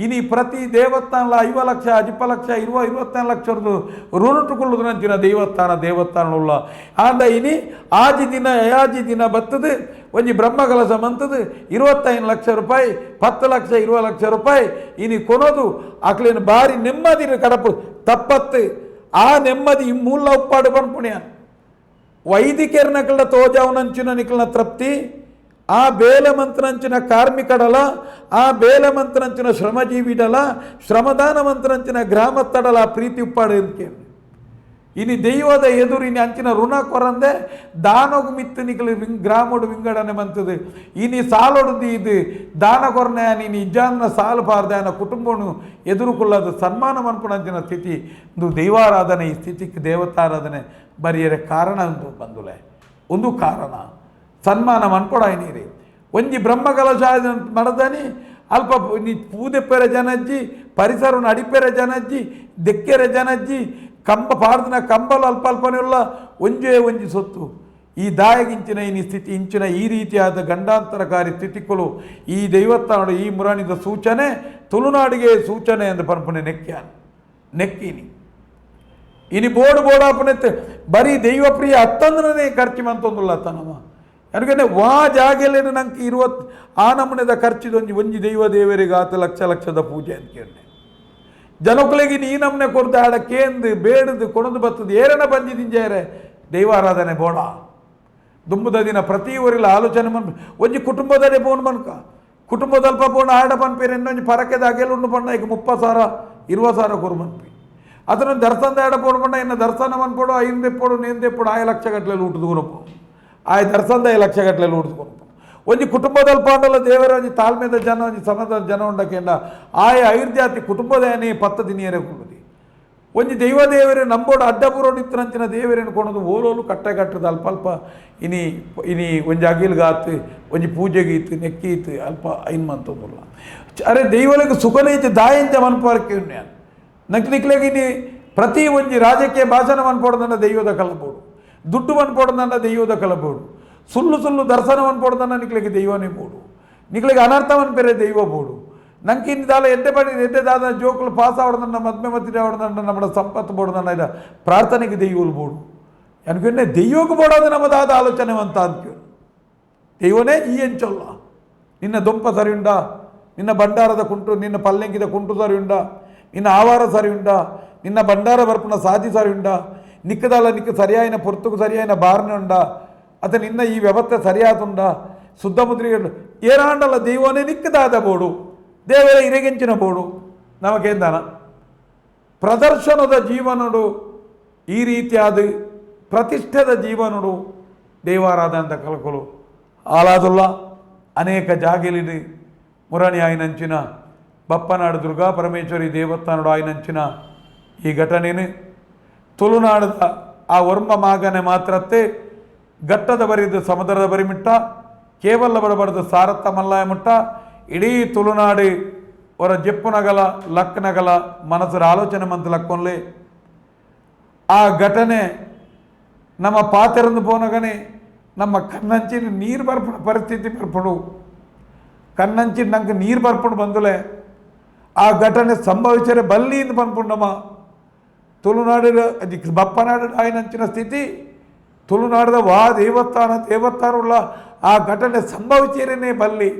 ಇನಿ ಪ್ರತಿ ದೇವಸ್ಥಾನ 50 ಲಕ್ಷ 50 ಲಕ್ಷ 20-25 ಲಕ್ಷ ಋಣಟ್ಟುಕೊಳ್ಳುವುದನಂಚಿನ ದೇವಸ್ಥಾನವುಳ್ಳ ಆಂಡ ಇನಿ ಆಜಿ ದಿನ ಯಾಜಿ ದಿನ ಬತ್ತದು ಒಂಜಿ ಬ್ರಹ್ಮಕಲಶ ಮಂತದು 25 ಲಕ್ಷ ರೂಪಾಯಿ 10 ಲಕ್ಷ 20 ಲಕ್ಷ ರೂಪಾಯಿ ಇನಿ ಕೊನೋದು ಅಕ್ಲೇನು ಬಾರಿ ನೆಮ್ಮದಿ ಕಡಪು ತಪ್ಪತ್ತು ಆ ನೆಮ್ಮದಿ ಮೂಲ ಉಪ್ಪಾಡು ಪನ್ಪುಣ್ಯ ವೈದಿಕರ್ನಕಲ್ನ ತೋಜಾವನಂಚಿನ ನಿಕಲ್ನ ತೃಪ್ತಿ ಆ ಬೇಲೆ ಮಂತ್ರಂಚಿನ ಕಾರ್ಮಿಕಡಲ ಆ ಬೇಲೆ ಮಂತ್ರಂಚಿನ ಶ್ರಮಜೀವಿಡಲ ಶ್ರಮದಾನ ಮಂತ್ರಂಚಿನ ಗ್ರಾಮಸ್ಥಡಲ ಪ್ರೀತಿ ಉಪ್ಪಾಡು ಅಂತ ಇನಿ ದೈವದ ಎದುರು ಇನಿ ಅಂಚಿನ ಋಣ ಕೊರಂದೆ ದಾನೊಗು ಮಿತ್ತು ನಿಕಲು ಗ್ರಾಮೋಡು ವಿಂಗಡನೆ ಮಂತದು ಇನಿ ಸಾಲೊಡುದು ಇದು ದಾನ ಕೊರನೆ ನೀನು ಇಜ್ಜಾನ್ನ ಸಾಲು ಪಾರ್ದೆ ಆನ ಕುಟುಂಬನು ಎದುರುಕೊಳ್ಳದ ಸನ್ಮಾನ ಮನ್ಪುಣಂಚಿನ ಸ್ಥಿತಿ ಒಂದು ದೈವಾರಾಧನೆ ಈ ಸ್ಥಿತಿಗೆ ದೇವತಾರಾಧನೆ ಬರಿಯರೆ ಕಾರಣ ಒಂದು ಬಂದುಲೆ ಒಂದು ಕಾರಣ ಸನ್ಮಾನ ಮನ್ಪೊಡ ನೀರಿ ಒಂಜಿ ಬ್ರಹ್ಮಕಲಶ ಮಡದನಿ ಅಲ್ಪ ನೀ ಪೂದೆಪ್ಪೆರೆ ಜನಜ್ಜಿ ಪರಿಸರವನ್ನು ಅಡಿಪೆರೆ ಜನಜ್ಜಿ ದೆಕ್ಕೆರೆ ಜನಜ್ಜಿ ಕಂಬ ಪಾರ್ದನ ಕಂಬಲು ಅಲ್ಪ ಅಲ್ಪನೆಲ್ಲ ಒಂಜೇ ಒಂಜಿ ಸೊತ್ತು ಈ ದಾಯಗಿಂಚಿನ ಈ ಸ್ಥಿತಿ ಇಂಚಿನ ಈ ರೀತಿಯಾದ ಗಂಡಾಂತರಕಾರಿ ಸ್ಥಿತಿಗಳು ಈ ದೈವಸ್ಥಾನದ ಈ ಮುರಾಣಿದ ಸೂಚನೆ ತುಳುನಾಡಿಗೆ ಸೂಚನೆ ಎಂದು ಪನ್ಪುನೆ ನೆಕ್ಕ್ಯಾನ್ ನೆಕ್ಕಿನಿ ಇನಿ ಬೋರ್ಡ್ ಬೋಡಾಪನೆ ಬರೀ ದೈವಪ್ರಿಯ ಅತ್ತಂದ್ರನೇ ಖರ್ಚು ಮಂತೊಂದುಲ್ಲ ತನಮ ఎందుకంటే ವಾ ಜಾಗೆಲೇನು ನಂಗೆ ಇರುವ ಆ ನಮೂನೆದ ಖರ್ಚಿದೊಂಜಿ ಒಂಜಿ ದೈವ ದೇವರಿಗೆ ಆತ ಲಕ್ಷ ಲಕ್ಷದ ಪೂಜೆ ಅಂತ ಕೇಳಿ ಜನಕ್ಕಳಿಗೆ ನೀ ನಮ್ಮನೆ ಕೊಡ್ದು ಆಡ ಕೇಂದು ಬೇಡದು ಕೊಣದು ಬತ್ತದು ಏರನ ಬಂದಿದಿಂಜೇರೆ ದೈವಾರಾಧನೆ ಬೋಡ ದುಂಬುದ ದಿನ ಪ್ರತಿ ಊರಿಲ್ಲ ಆಲೋಚನೆ ಮನ್ ಒಂಜಿ ಕುಟುಂಬದಡೆ ಪೋನ್ ಮನ್ಕ ಕುಟುಂಬದಲ್ಪ ಪೋಣ ಆಡ ಪನ್ಪೇರು ಇನ್ನೊಂಜಿ ಪರಕೆದ ಅಗೆಲುಂಡು ಪಣ್ಣ ಈಗ 30,000 20,000 ಕೊರು ಮನ್ಪಿ ಅದನ್ನು ದರ್ಶನದ ಆಡ ಪೋಣ ಪಣ್ಣ ಇನ್ನು ದರ್ಶನ ಮನ್ಪೋಡು ಐಂದೆಪ್ಪೋಡು ನೇಂದೆಪ್ಪೋಡು ಆಯ ಲಕ್ಷ ಗಟ್ಟಲೆ ಊಟದ ಕೊನಪು ಆಯ ದರ್ಶನದ 5 ಲಕ್ಷ ಗಟ್ಟಲೆ ಊಟದ ಕೊನಪು ಒಂಜಿ ಕುಟುಂಬದಲ್ಪ ಅಂಡಲ ದೇವರ ಒಂಜಿ ತಾಳ್ಮೆದ ಜನ ಒಂಜಿ ಸಮದ ಜನ ಉಂಡಕೆಂಡ ಆಯ ಐರ್ಜಾತಿ ಕುಟುಂಬದ ಪತ್ತ ದಿನಿಯರೆ ಕೊಡುದಿ ಒಂಜಿ ದೈವ ದೇವರೇ ನಂಬೋಡು ಅಡ್ಡಪುರೋಡು ಇತ್ತರಂಚಿನ ದೇವರೇನು ಕೊಣದು ಓಲೋಲು ಕಟ್ಟೆ ಕಟ್ಟದ ಅಲ್ಪ ಅಲ್ಪ ಇನಿ ಇನಿ ಒಂಜಿ ಅಗಿಲ್ಗಾತು ಒಂಜಿ ಪೂಜೆಗೀತು ನೆಕ್ಕೀತು ಅಲ್ಪ ಐನ್ ಮಂತೊಂದುಲ್ಲ ಅರೆ ದೈವಲಿಗೆ ಸುಖನೈತೆ ದಾಯಂಚ ಮನ್ಪಾರಕ್ಕೆ ನಕ್ ನಿಕ್ಲೆಗೆ ಇನಿ ಪ್ರತಿ ಒಂಜಿ ರಾಜಕೀಯ ಭಾಷಣ ಮನ್ಪೋಡ್ದನ್ನ ದೈವದ ಕಲ್ಲಬೋಡು ದುಡ್ಡು ಪೋಡೋದನ್ನ ದೆಯ್ಯೋದ ಕಲಬೋಡು, ಸುಳ್ಳು ಸುಳ್ಳು ದರ್ಶನವನ್ನು ಪೋಡೋದನ್ನ ನಿಕ್ಲಿಗೆ ದೈವನೇ ಬೋಡು, ನಿಕ್ಲಿಗೆ ಅನರ್ಥವನ್ನು ಬೇರೆ ದೈವ ಬೋಡು. ನಂಗೆ ದಾಲ ಎಡ್ಡೆ ಪಡಿ ಎಡ್ಡೆ ದಾದ ಜೋಕುಲು ಪಾಸ್ ಆವಡದನ್ನ ಮದ್ಮೆ ಮತ್ತಿದೆ ಆವಡದನ್ನ ನಮ್ಮ ಸಂಪತ್ತು ಬೋಡದನ್ನ ಇದ ಪ್ರಾರ್ಥನೆಗೆ ದೈವಲು ಬೋಡು. ಅನ್ಕೊಂಡೆ ದೈವಕ್ಕೆ ಬೋಡೋದು ನಮ್ಮದಾದ ಆಲೋಚನೆ ಅಂತ ಅಂದ್ಕೊಂಡು ದೈವನೇ ಈ ಎಂಚೊಲ್ಲ. ನಿನ್ನ ದೊಂಪ ಸರಿಯುಂಡ, ನಿನ್ನ ಭಂಡಾರದ ಕುಂಟು, ನಿನ್ನ ಪಲ್ಲೆಂಕಿದ ಕುಂಟು ಸರಿಯುಂಡ, ನಿನ್ನ ಆವಾರ ಸರಿಯುಂಡ, ನಿನ್ನ ಭಂಡಾರ ಬರ್ಪುನ ಸಾಧಿ ಸರಿಯುಂಡ, ನಿಕ್ಕದಲ್ಲ ನಿಕ್ಕ ಸರಿಯಾಯಿನ ಪೊರ್ತುకు ಸರಿಯಾಯಿನ ಬಾರ್ನೆ ಉಂಡ, ಅತ ನಿನ್ನ ಈ ವ್ಯವಸ್ಥೆ ಸರಿಯಾದುಂಡ, ಶುದ್ಧ ಮುದ್ರಿಗಳು ಏರಾಂಡಲ್ಲ ದೈವನೇ ನಿಕ್ಕದಾದ ಬೋಡು, ದೇವರ ಇರೆಗೆಂಚಿನ ಬೋಡು. ನಮಗೇಂದಾನ ಪ್ರದರ್ಶನದ ಜೀವನಡು ಈ ರೀತಿಯಾದ ಪ್ರತಿಷ್ಠೆದ ಜೀವನಡು ದೇವಾರಾಧನದ ಕಲಕಲು ಆಲಾದುಲ್ಲ. ಅನೇಕ ಜಾಗಿಲಿಡಿ ಮುರಣಿ ಆಯಿನಂಚಿನ ಬಪ್ಪನಾಡು ದುರ್ಗಾ ಪರಮೇಶ್ವರಿ ದೇವಸ್ಥಾನಡು ಆಯಿನಂಚಿನ ಈ ಘಟನೆನು ತುಳುನಾಡದ ಆ ವರ್ಮ ಮಾಗನೆ ಮಾತ್ರತ್ತೆ ಘಟ್ಟದ ಬರಿದು ಸಮುದ್ರದ ಬರಿಮಿಟ್ಟ ಕೇವಲ ಬರಬಾರ್ದು ಸಾರತ್ತ ಮಲ್ಲಾಯ ಮುಟ್ಟ ಇಡೀ ತುಳುನಾಡು ಅವರ ಜೆಪ್ಪುನಗಲ ಲಕ್ಕನಗಲ ಮನಸ್ಸರ ಆಲೋಚನೆ ಮಂತ್ ಲಕ್ಕೊಂಲೆ. ಆ ಘಟನೆ ನಮ್ಮ ಪಾತೆರಂದು ಪೋನಗನೆ ನಮ್ಮ ಕಣ್ಣಂಚಿನ ನೀರು ಬರ್ಪಣ ಪರಿಸ್ಥಿತಿ ಬರ್ಪಡು, ಕಣ್ಣಂಚಿನ ನಂಗೆ ನೀರು ಬರ್ಪಡು ಬಂದುಲೆ. ಆ ಘಟನೆ ಸಂಭವಿಸರೆ ಬಲ್ಲಿಯಿಂದ ಪನ್ಪುಂಡಮ್ಮ. ತುಳುನಾಡಿನ ಬಪ್ಪನಾಡು ಆಯ್ನಂಚಿನ ಸ್ಥಿತಿ ತುಳುನಾಡದ ವಾ ದೇವಸ್ಥಾನ ದೇವಸ್ಥಾನವುಳ್ಳ ಆ ಘಟನೆ ಸಂಭವಿಸಿರನೇ ಬಲ್ಲಿ.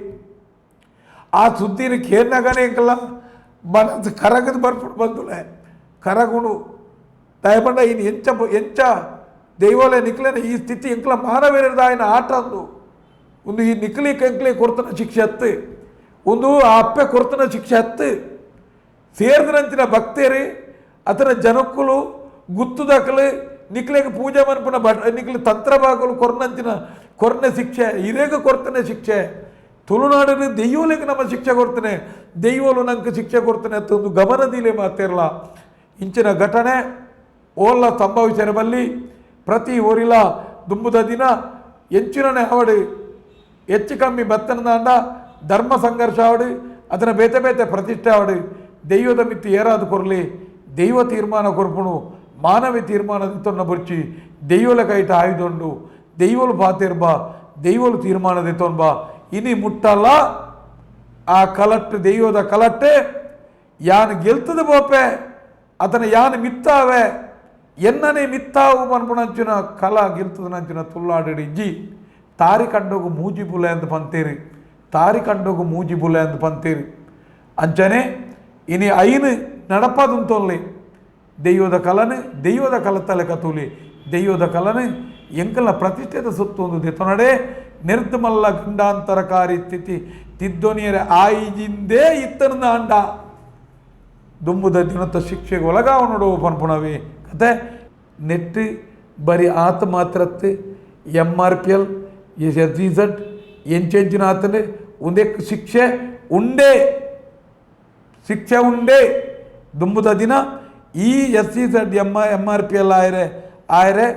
ಆ ಸುದ್ದಿನ ಕೇರ್ನಗನೇ ಇಂಕಲ್ಲ ಮನಸ್ಸು ಕರಗದು ಬರ್ಪುಡು ಬಂದುಲೆ ಕರಗುಣು. ದಯಪಂಡ ಇನ್ನು ಎಂಚ ಎಂಚ ದೈವಲೆ ನಿಕ್ಲೇನೆ ಈ ಸ್ಥಿತಿ ಎಂಕ್ಲ ಮಾನವೀರದ ఆయన ಆಟ ಅಂದು ಒಂದು ಈ ನಿಕ್ಲಿ ಕಂಕ್ಲಿ ಕೊಡ್ತನ ಶಿಕ್ಷೆ ಹತ್ತು, ಒಂದು ಆ ಅಪ್ಪೆ ಕೊಡ್ತನ ಶಿಕ್ಷೆ ಹತ್ತು. ಸೇರಿದ್ರಂಚಿನ ಭಕ್ತೇರಿ ಅತನ ಜನಕ್ಕುಲು ಗುತ್ತುದಕಲು ನಿಕ್ಲೆಗೆ ಪೂಜೆ ಮನ್ಪುನ ಬಟ್ ನಿಕ್ಲಿ ತಂತ್ರ ಬಾಗುಲು ಕೊರ್ನಂಚಿನ ಕೊರ್ನೆ ಶಿಕ್ಷೆ ಇರೇಗ ಕೊರ್ತನೆ ಶಿಕ್ಷೆ. ತುಳುನಾಡಿನ ದೆಯ್ಯೋಲಿಗೆ ನಮ್ಮ ಶಿಕ್ಷೆ ಕೊಡ್ತಾನೆ, ದೆಯ್ಯೋಲು ನಂಗೆ ಶಿಕ್ಷೆ ಕೊಡ್ತಾನೆ ಅಂತ ಒಂದು ಗಮನದಿಲೆ ಮಾತಿರಲ್ಲ. ಇಂಚಿನ ಘಟನೆ ಓಲ್ಲ ಸಂಭವಿಸರ ಬಲ್ಲಿ ಪ್ರತಿ ಊರಿಲ ದುಂಬುದ ದಿನ ಎಂಚಿನನೆ ಅವಡು ಹೆಚ್ಚು ಕಮ್ಮಿ ಬತ್ತನದಾಂಡ ಧರ್ಮ ಸಂಘರ್ಷ ಆವಡು, ಅದನ್ನ ಬೇತೆ ಬೇತೆ ಪ್ರತಿಷ್ಠೆ ಆವಡು. ದೈವದ ಮಿತ್ತಿ ಏರಾದು ಕೊರಲಿ, ದೈವ ತೀರ್ಮಾನ ಕೊರ್ಪುಣು ಮಾನವಿ ತೀರ್ಮಾನ ತೊನ್ನ ಬುರ್ಚಿ ದೈವಲ ಕೈಟ ಆಯುಧೊಂಡು ದೈವಲು ಪಾತಿರ್ಬ ದೈವಲು ತೀರ್ಮಾನದ ತೊಂಬ ಇನಿ ಮುಟ್ಟಲ್ಲ. ಆ ಕಲಟ್ಟು ದೈವದ ಕಲಟ್ಟೆ ಯಾನು ಗೆಲ್ತದ ಬೋಪೆ ಅತನ ಯಾನು ಮಿತ್ತಾವೆ ಎನ್ನನೆ ಮಿತ್ತಾವು ಪನ್ಪುಣಂಚಿನ ಕಲ ಗೆಲ್ತದನಂಚಿನ ತುಳ್ಳಾಡಿ ಇಜ್ಜಿ. ತಾರಿ ಕಂಡೋಗು ಮೂಜಿ ಬುಲೆ ಅಂತ ಪಂತೇರಿ, ತಾರಿ ಕಂಡೋಗು ಮೂಜಿ ಬುಲೆ ಅಂತ ಪಂತೇರಿ. ಅಂಚನೆ ಇನಿ ಐನು ನಡಪದುಂತೊಲ್ಲಿ ದೈವದ ಕಲನೆ ದೈವದ ಕಲತಲೆ ಕತೂಲಿ ದೈವದ ಕಲನೆ ಎಂಕಲ್ನ ಪ್ರತಿಷ್ಠೆದ ಸುತ್ತು ಒಂದು ದೆತೊನಡೆ ನಿರ್ದಮಲ್ಲ ಗಂಡಾಂತರಕಾರಿ ಸ್ಥಿತಿ ತಿದ್ದೊನಿಯರೆ ಆಯಿಜಿಂದೇ ಇತ್ತನ ಅಂಡ ದುಂಬುದ ದಿನತ ಶಿಕ್ಷೆಗೆ ಒಳಗಾವ ನೋಡು ಪನ್ಪುಣವಿ ಕತೆ. ನೆಟ್ ಬರಿ ಆತ ಮಾತ್ರತ್ತೆ M R P L S G Z ಎಂಚೆಂಚಿನ ಆತನೆ ಒಂದೇ ಶಿಕ್ಷೆ ಉಂಡೆ, ಶಿಕ್ಷೆ ಉಂಡೆ ದುಂಬುದ ದಿನ. ಈ S C Z M M R P L ಆಯರೆ ಆಯರೆ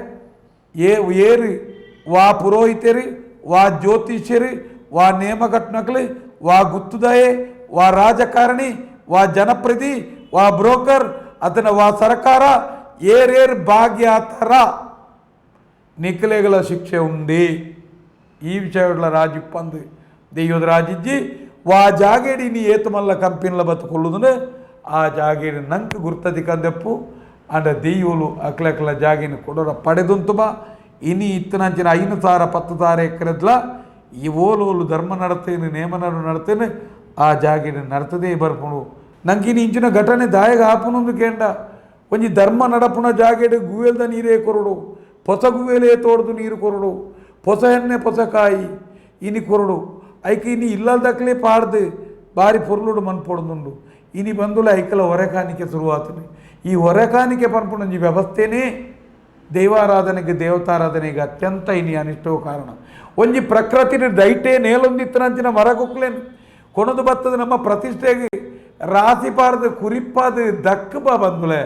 ಏ ಏರು ವಾ ಪುರೋಹಿತರು ವಾ ಜ್ಯೋತಿಷ್ಯರು ವಾ ನೇಮಕಟ್ನಕ್ಲು ವಾ ಗುತ್ತುದಾಯೆ ವಾ ರಾಜಕಾರಣಿ ವಾ ಜನಪ್ರತಿ ವಾ ಬ್ರೋಕರ್ ಅತನ ವಾ ಸರ್ಕಾರ ಏರೇರು ಭಾಗ್ಯಾತರ ನಿಕ್ಲೆಗಳ ಶಿಕ್ಷೆ ಉಂಡಿ. ಈ ವಿಷಯಗಳ ರಾಜಿಪ್ಪಂದು ದೆಯ್ಯೋದ ರಾಜಿಜ್ಜಿ ವಾ ಜಾಗೇಡಿ ನೀ ಏತಮಲ್ಲ ಕಂಪಿನ್ಲ ಬತ್ತುಕೊಳ್ಳುದನ್ನು ಆ ಜಾಗೇಡಿ ನಂಗೆ ಗುರ್ತದಿ ಕಂದೆಪ್ಪು ಅಂಡ ದೆಯ್ಯೋಲು ಅಕ್ಲಕ್ಲ ಜಾಗಿನ ಕೊಡೋರ ಪಡೆದುಂತು ಬಾ. ಇನಿ ಇತ್ತನಂಚಿನ 5,000 10,000 ಎಕರೆದ್ಲ ಈ ಓಲೋಲು ಧರ್ಮ ನಡತೇನೆ ನೇಮ ನಡು ನಡತೇನೆ ಆ ಜಾಗಿನ ನಡ್ತದೇ ಬರ್ಪುಣು. ನಂಗೆ ಇನಿ ಇಂಚಿನ ಘಟನೆ ದಾಯಗ ಆಪುನೊಂದು ಕೇಂಡ ಒಂಜಿ ಧರ್ಮ ನಡಪುಣ ಜಾಗೆಡ್ ಗುವೆಲ್ದ ನೀರೇ ಕೊರಡು, ಪೊಸ ಗುವೆಲೇ ತೋಡ್ದು ನೀರು ಕೊರಡು, ಪೊಸ ಎಣ್ಣೆ ಪೊಸ ಕಾಯಿ ಇನಿ ಕೊರಡು. ಐಕೆ ಇನಿ ಇಲ್ಲದಕ್ಲೇ ಪಾಡ್ದು ಬಾರಿ ಪೊರ್ಲುಡು ಮನ್ಪೊಡುಂಡು. ಇನಿ ಬಂದುಲ ಐಕಲ ಹೊರೆಕಾನಿಕೆ ಶುರುವಾತನೆ. ಈ ಹೊರೆಕಾನಿಕೆ ಪನ್ಪುಣಂಜಿ ವ್ಯವಸ್ಥೆನೇ ದೈವಾರಾಧನೆಗೆ ದೇವತಾರಾಧನೆಗೆ ಅತ್ಯಂತ ಇನಿ ಅನಿಷ್ಟೋ ಕಾರಣ. ಒಂಜಿ ಪ್ರಕೃತಿನ ದೈಟೇ ನೇಲೊಂದಿತ್ತನಂಚಿನ ಮರಗುಕ್ಲೇನು ಕೊಣದು ಬತ್ತದ ನಮ್ಮ ಪ್ರತಿಷ್ಠೆಗೆ ರಾಸಿ ಪಾರ್ದು ಕುರಿಪಾದು ದಕ್ಕ ಬಾ ಬಂದುಲೆ.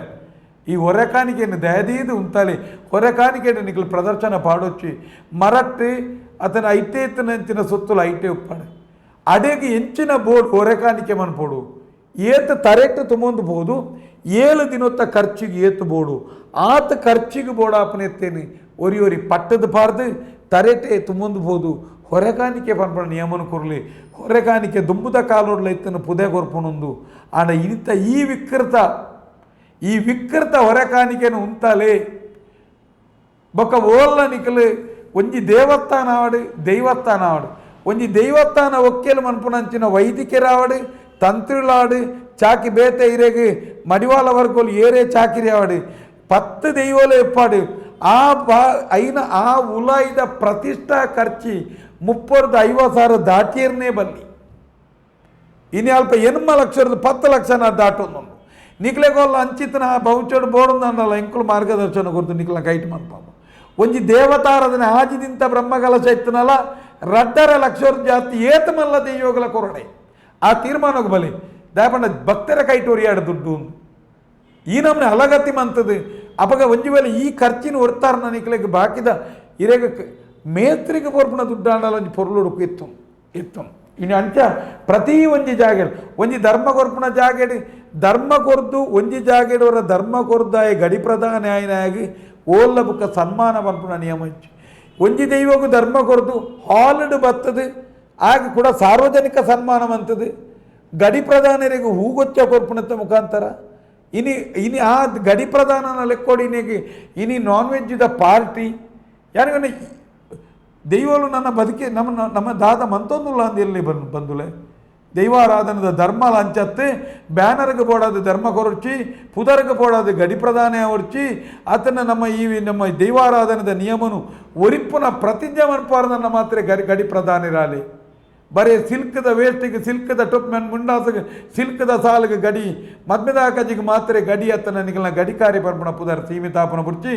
ಈ ಹೊರೆಕಾನಿಕೆಯನ್ನು ದಯದೀದು ಉಂತಾಲಿ ಹೊರೆಕಾನಿಕೆ ನಿಕ್ಲು ಪ್ರದರ್ಶನ ಪಾಡೊಚ್ಚಿ ಮರಟ್ಟು ಅತನ ಐಟೇತನಂಚಿನ ಸೊತ್ತುಲು ಐಟೆ ಉಪ್ಪಾಡು ಅಡೆಗೆ ಎಂಚಿನ ಬೋರ್ಡ್ ಹೊರೆಕಾನಿಕೆ ಮನ್ಪೋಡು ಏತ ತರೆಟ್ಟು ತುಂಬೊಂದು ಬೋದು 7 ದಿನೊತ್ತ ಖರ್ಚಿಗೆ ಏತು ಬೋಡು ಆತ ಖರ್ಚಿಗೆ ಬೋಡಾಪನೆ ಎತ್ತೇನೆ ಒರಿ ಒರಿ ಪಟ್ಟದ ಪಾರ್ದು ತರೆಟೆ ತುಂಬೊಂದು ಪೋದು ಹೊರೆಕಾಣಿಕೆ ಪನ್ಪುನ ನಿಯಮನ ಕೊರ್ಲಿ. ಹೊರೆಕಾಣಿಕೆ ದುಂಬುದ ಕಾಲೋಡ್ಲ ಇತ್ತನ ಪುದೆ ಕೊರ್ಪುನೊಂದು. ಆಂಡ ಇನಿತ ಈ ವಿಕೃತ ಹೊರೆಕಾಣಿಕೆನು ಉಂತಾಲೆ. ಬೊಕ್ಕ ಓಲ್ಲ ನಿಕಲು ಒಂಜಿ ದೇವಸ್ಥಾನ ಆವಡ್, ದೈವಸ್ಥಾನ ಆವಡ್, ಒಂಜಿ ದೈವಸ್ಥಾನ ಒಕ್ಕೆಲು ಮನ್ಪುನಂಚಿನ ವೈದಿಕರಾವಡ್, ತಂತ್ರಿಲಾಡ್, ಚಾಕಿ ಬೇತೆ ಇರೆಗ್ ಮಡಿವಾಳ ವರ್ಗೋಲು ಏರೇ ಚಾಕಿರಿ ಆವಡ್, 10 ದೈವೋಲೆ ಇಪ್ಪಾಡು, ಆ ಬಾ ಐನ ಆ ಉಲಾಯಿದ ಪ್ರತಿಷ್ಠಾ ಖರ್ಚಿ 30ರ್ದು 50 ಸಾವಿರ ದಾಟಿಯರ್ನೇ ಬಲ್ಲಿ. ಇನಿ ಅಲ್ಪ 8 ಲಕ್ಷದ 10 ಲಕ್ಷನ ದಾಟೊಂದುಂಡು. ನಿಕ್ಲೆಗೋಲ್ಲ ಅಂಚಿತನ ಭವಿಷ್ಯಡ್ ಬೋಡೊಂದಂಡಲ್ಲ ಎಂಕುಲು ಮಾರ್ಗದರ್ಶನ ಕೊರ್ದು ನಿಕ್ಲ ಕೈಟ್ ಮನ್ಪಾಮ. ಒಂಜಿ ದೇವತಾರಾಧನೆ ಆಜಿದಿಂತ ಬ್ರಹ್ಮಕಲಶ ಇತ್ತನಲ್ಲ, 2.5 ಲಕ್ಷ ಜಾಸ್ತಿ ಏತ ಮಲ್ಲ ದೈವಗಳ ಕೊರಡೆ ಆ ತೀರ್ಮಾನಕ್ಕೆ ಬಲಿ. ದಾಯಪಂಡ ಭಕ್ತರ ಕೈಟ್ ಒರಿಯಾಡು ದುಡ್ಡು. ಈ ನಮ್ಮನೆ ಅಲಗತಿ ಮಂತದು. ಅಪಗ ಒಂಜಿ ವೇಳೆ ಈ ಖರ್ಚಿನ ಒರ್ತಾರ ನಿಕ್ಲೆಗ್ ಬಾಕಿದ ಇರೆಗ ಮೇತ್ರಿಗೆ ಪೊರ್ಪುನ ದುಡ್ಡಾಂಡಲ ಒಂಜಿ ಪೊರ್ಲುಡುಕು ಇತ್ತು ಇತ್ತು. ಇನ್ನು ಅಂಚ ಪ್ರತಿ ಒಂಜಿ ಜಾಗೆಡ್ ಒಂಜಿ ಧರ್ಮ ಕೊರ್ಪುನ ಜಾಗೆಡ್ ಧರ್ಮ ಕೊರ್ದು, ಒಂಜಿ ಜಾಗೆಡ್ ಅವರ ಧರ್ಮ ಕೊರ್ದಾಯ ಗಡಿ ಪ್ರಧಾನ ಆಯಿನಾಗಿ ಓಲ್ಲ ಬುಕ್ಕ ಸನ್ಮಾನ ಪನ್ಪುನ ನಿಯಮ ಇಜ್ಜಿ. ಒಂಜಿ ದೈವಗು ಧರ್ಮ ಕೊರ್ದು ಹಾಲ್ಡ್ ಬತ್ತದು, ಆಗ ಕೂಡ ಸಾರ್ವಜನಿಕ ಸನ್ಮಾನ ಮಂತದು. ಗಡಿ ಪ್ರಧಾನರಿಗೆ ಹೂಗೊಚ್ಚ ಕೊರ್ಪುನತ್ತ ಮುಖಾಂತರ ಇನಿ ಇನಿ ಆ ಗಡಿ ಪ್ರಧಾನನ ಲೆಕ್ಕೋಡಿ ಇನಿಗೆ ಇನಿ ನಾನ್ ವೆಜ್ದ ಪಾರ್ಟಿ. ಯಾರಿಗನ ದೈವಲು ನನ್ನ ಬದುಕಿ ನಮ್ಮ ನಮ್ಮ ದಾದ ಮಂತೊಂದುಲ್ಲ ಅಂದ್ ಎಲ್ಲಿ ಬಂದು ಬಂದುಲೆ. ದೈವಾರಾಧನದ ಧರ್ಮ ಲಂಚತ್ತೆ ಬ್ಯಾನರ್ಗೆ ಬೋಡಾದ ಧರ್ಮ ಕೊರಚಿ, ಪುದರ್ಗೆ ಬೋಡಾದ ಗಡಿ ಪ್ರಧಾನ ಒರ್ಚಿ, ಆತನ ನಮ್ಮ ಈ ನಮ್ಮ ದೈವಾರಾಧನದ ನಿಯಮನು ಒರಿಪ್ಪುನ ಪ್ರತಿಜ್ಞೆ ಮನ್ಪಾರ್ದನ್ನ ಮಾತ್ರ ಗಡಿ ಗಡಿ ಪ್ರಧಾನಿರಾಲಿ. ಬರೇ ಸಿಲ್ಕ್ದ ವೇಸ್ಟಿಗೆ, ಸಿಲ್ಕ್ದ ಟೊಪ್ಮೆನ್ ಮುಂಡಾಸಗೆ, ಸಿಲ್ಕ್ದ ಸಾಲಿಗೆ ಗಡಿ, ಮದ್ಮೆದ ಕಜಿಗೆ ಮಾತ್ರೆ ಗಡಿ ಅತ್ತನ ನಿಗಲ್ನ ಗಡಿಕಾರಿ ಪರ್ಪುಣ ಪುದರ್ ಸೀಮಿತಾಪನ ಬುರ್ಚಿ.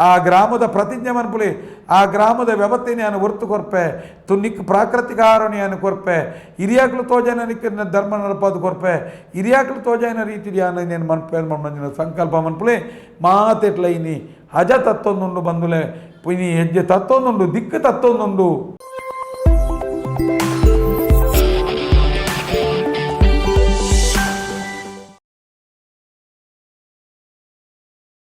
ಆ ಗ್ರಾಮದ ಪ್ರತಿಜ್ಞೆ ಮನ್ಪುಲೆ. ಆ ಗ್ರಾಮದ ವ್ಯವಸ್ಥೆನ ಒರ್ತು ಕೊರ್ಪೆ, ತುನ್ನಿಕ್ ಪ್ರಾಕೃತಿಕ ಆರೋಣಿಯನ್ನು ಕೊರ್ಪೆ, ಹಿರಿಯಾಕ್ಲು ತೋಜನ ನಿಕ್ಕ ಧರ್ಮ ನಡಪಾದು ಕೊರ್ಪೆ, ಹಿರಿಯಾಕ್ಲು ತೋಜನ ರೀತಿ ನೇನು ಮನ್ಪೆ ಮಂಜಿನ ಸಂಕಲ್ಪ ಮನ್ಪುಲೆ. ಮಾತೆಟ್ಲ ಇನಿ ಹಜ ತತ್ತೊಂದುಂಡು ಬಂದುಲೆ. ಇನಿ ಹೆಜ್ಜೆ ತತ್ತೊಂದುಂಡು, ದಿಕ್ಕು ತತ್ತೊಂದುಂಡು.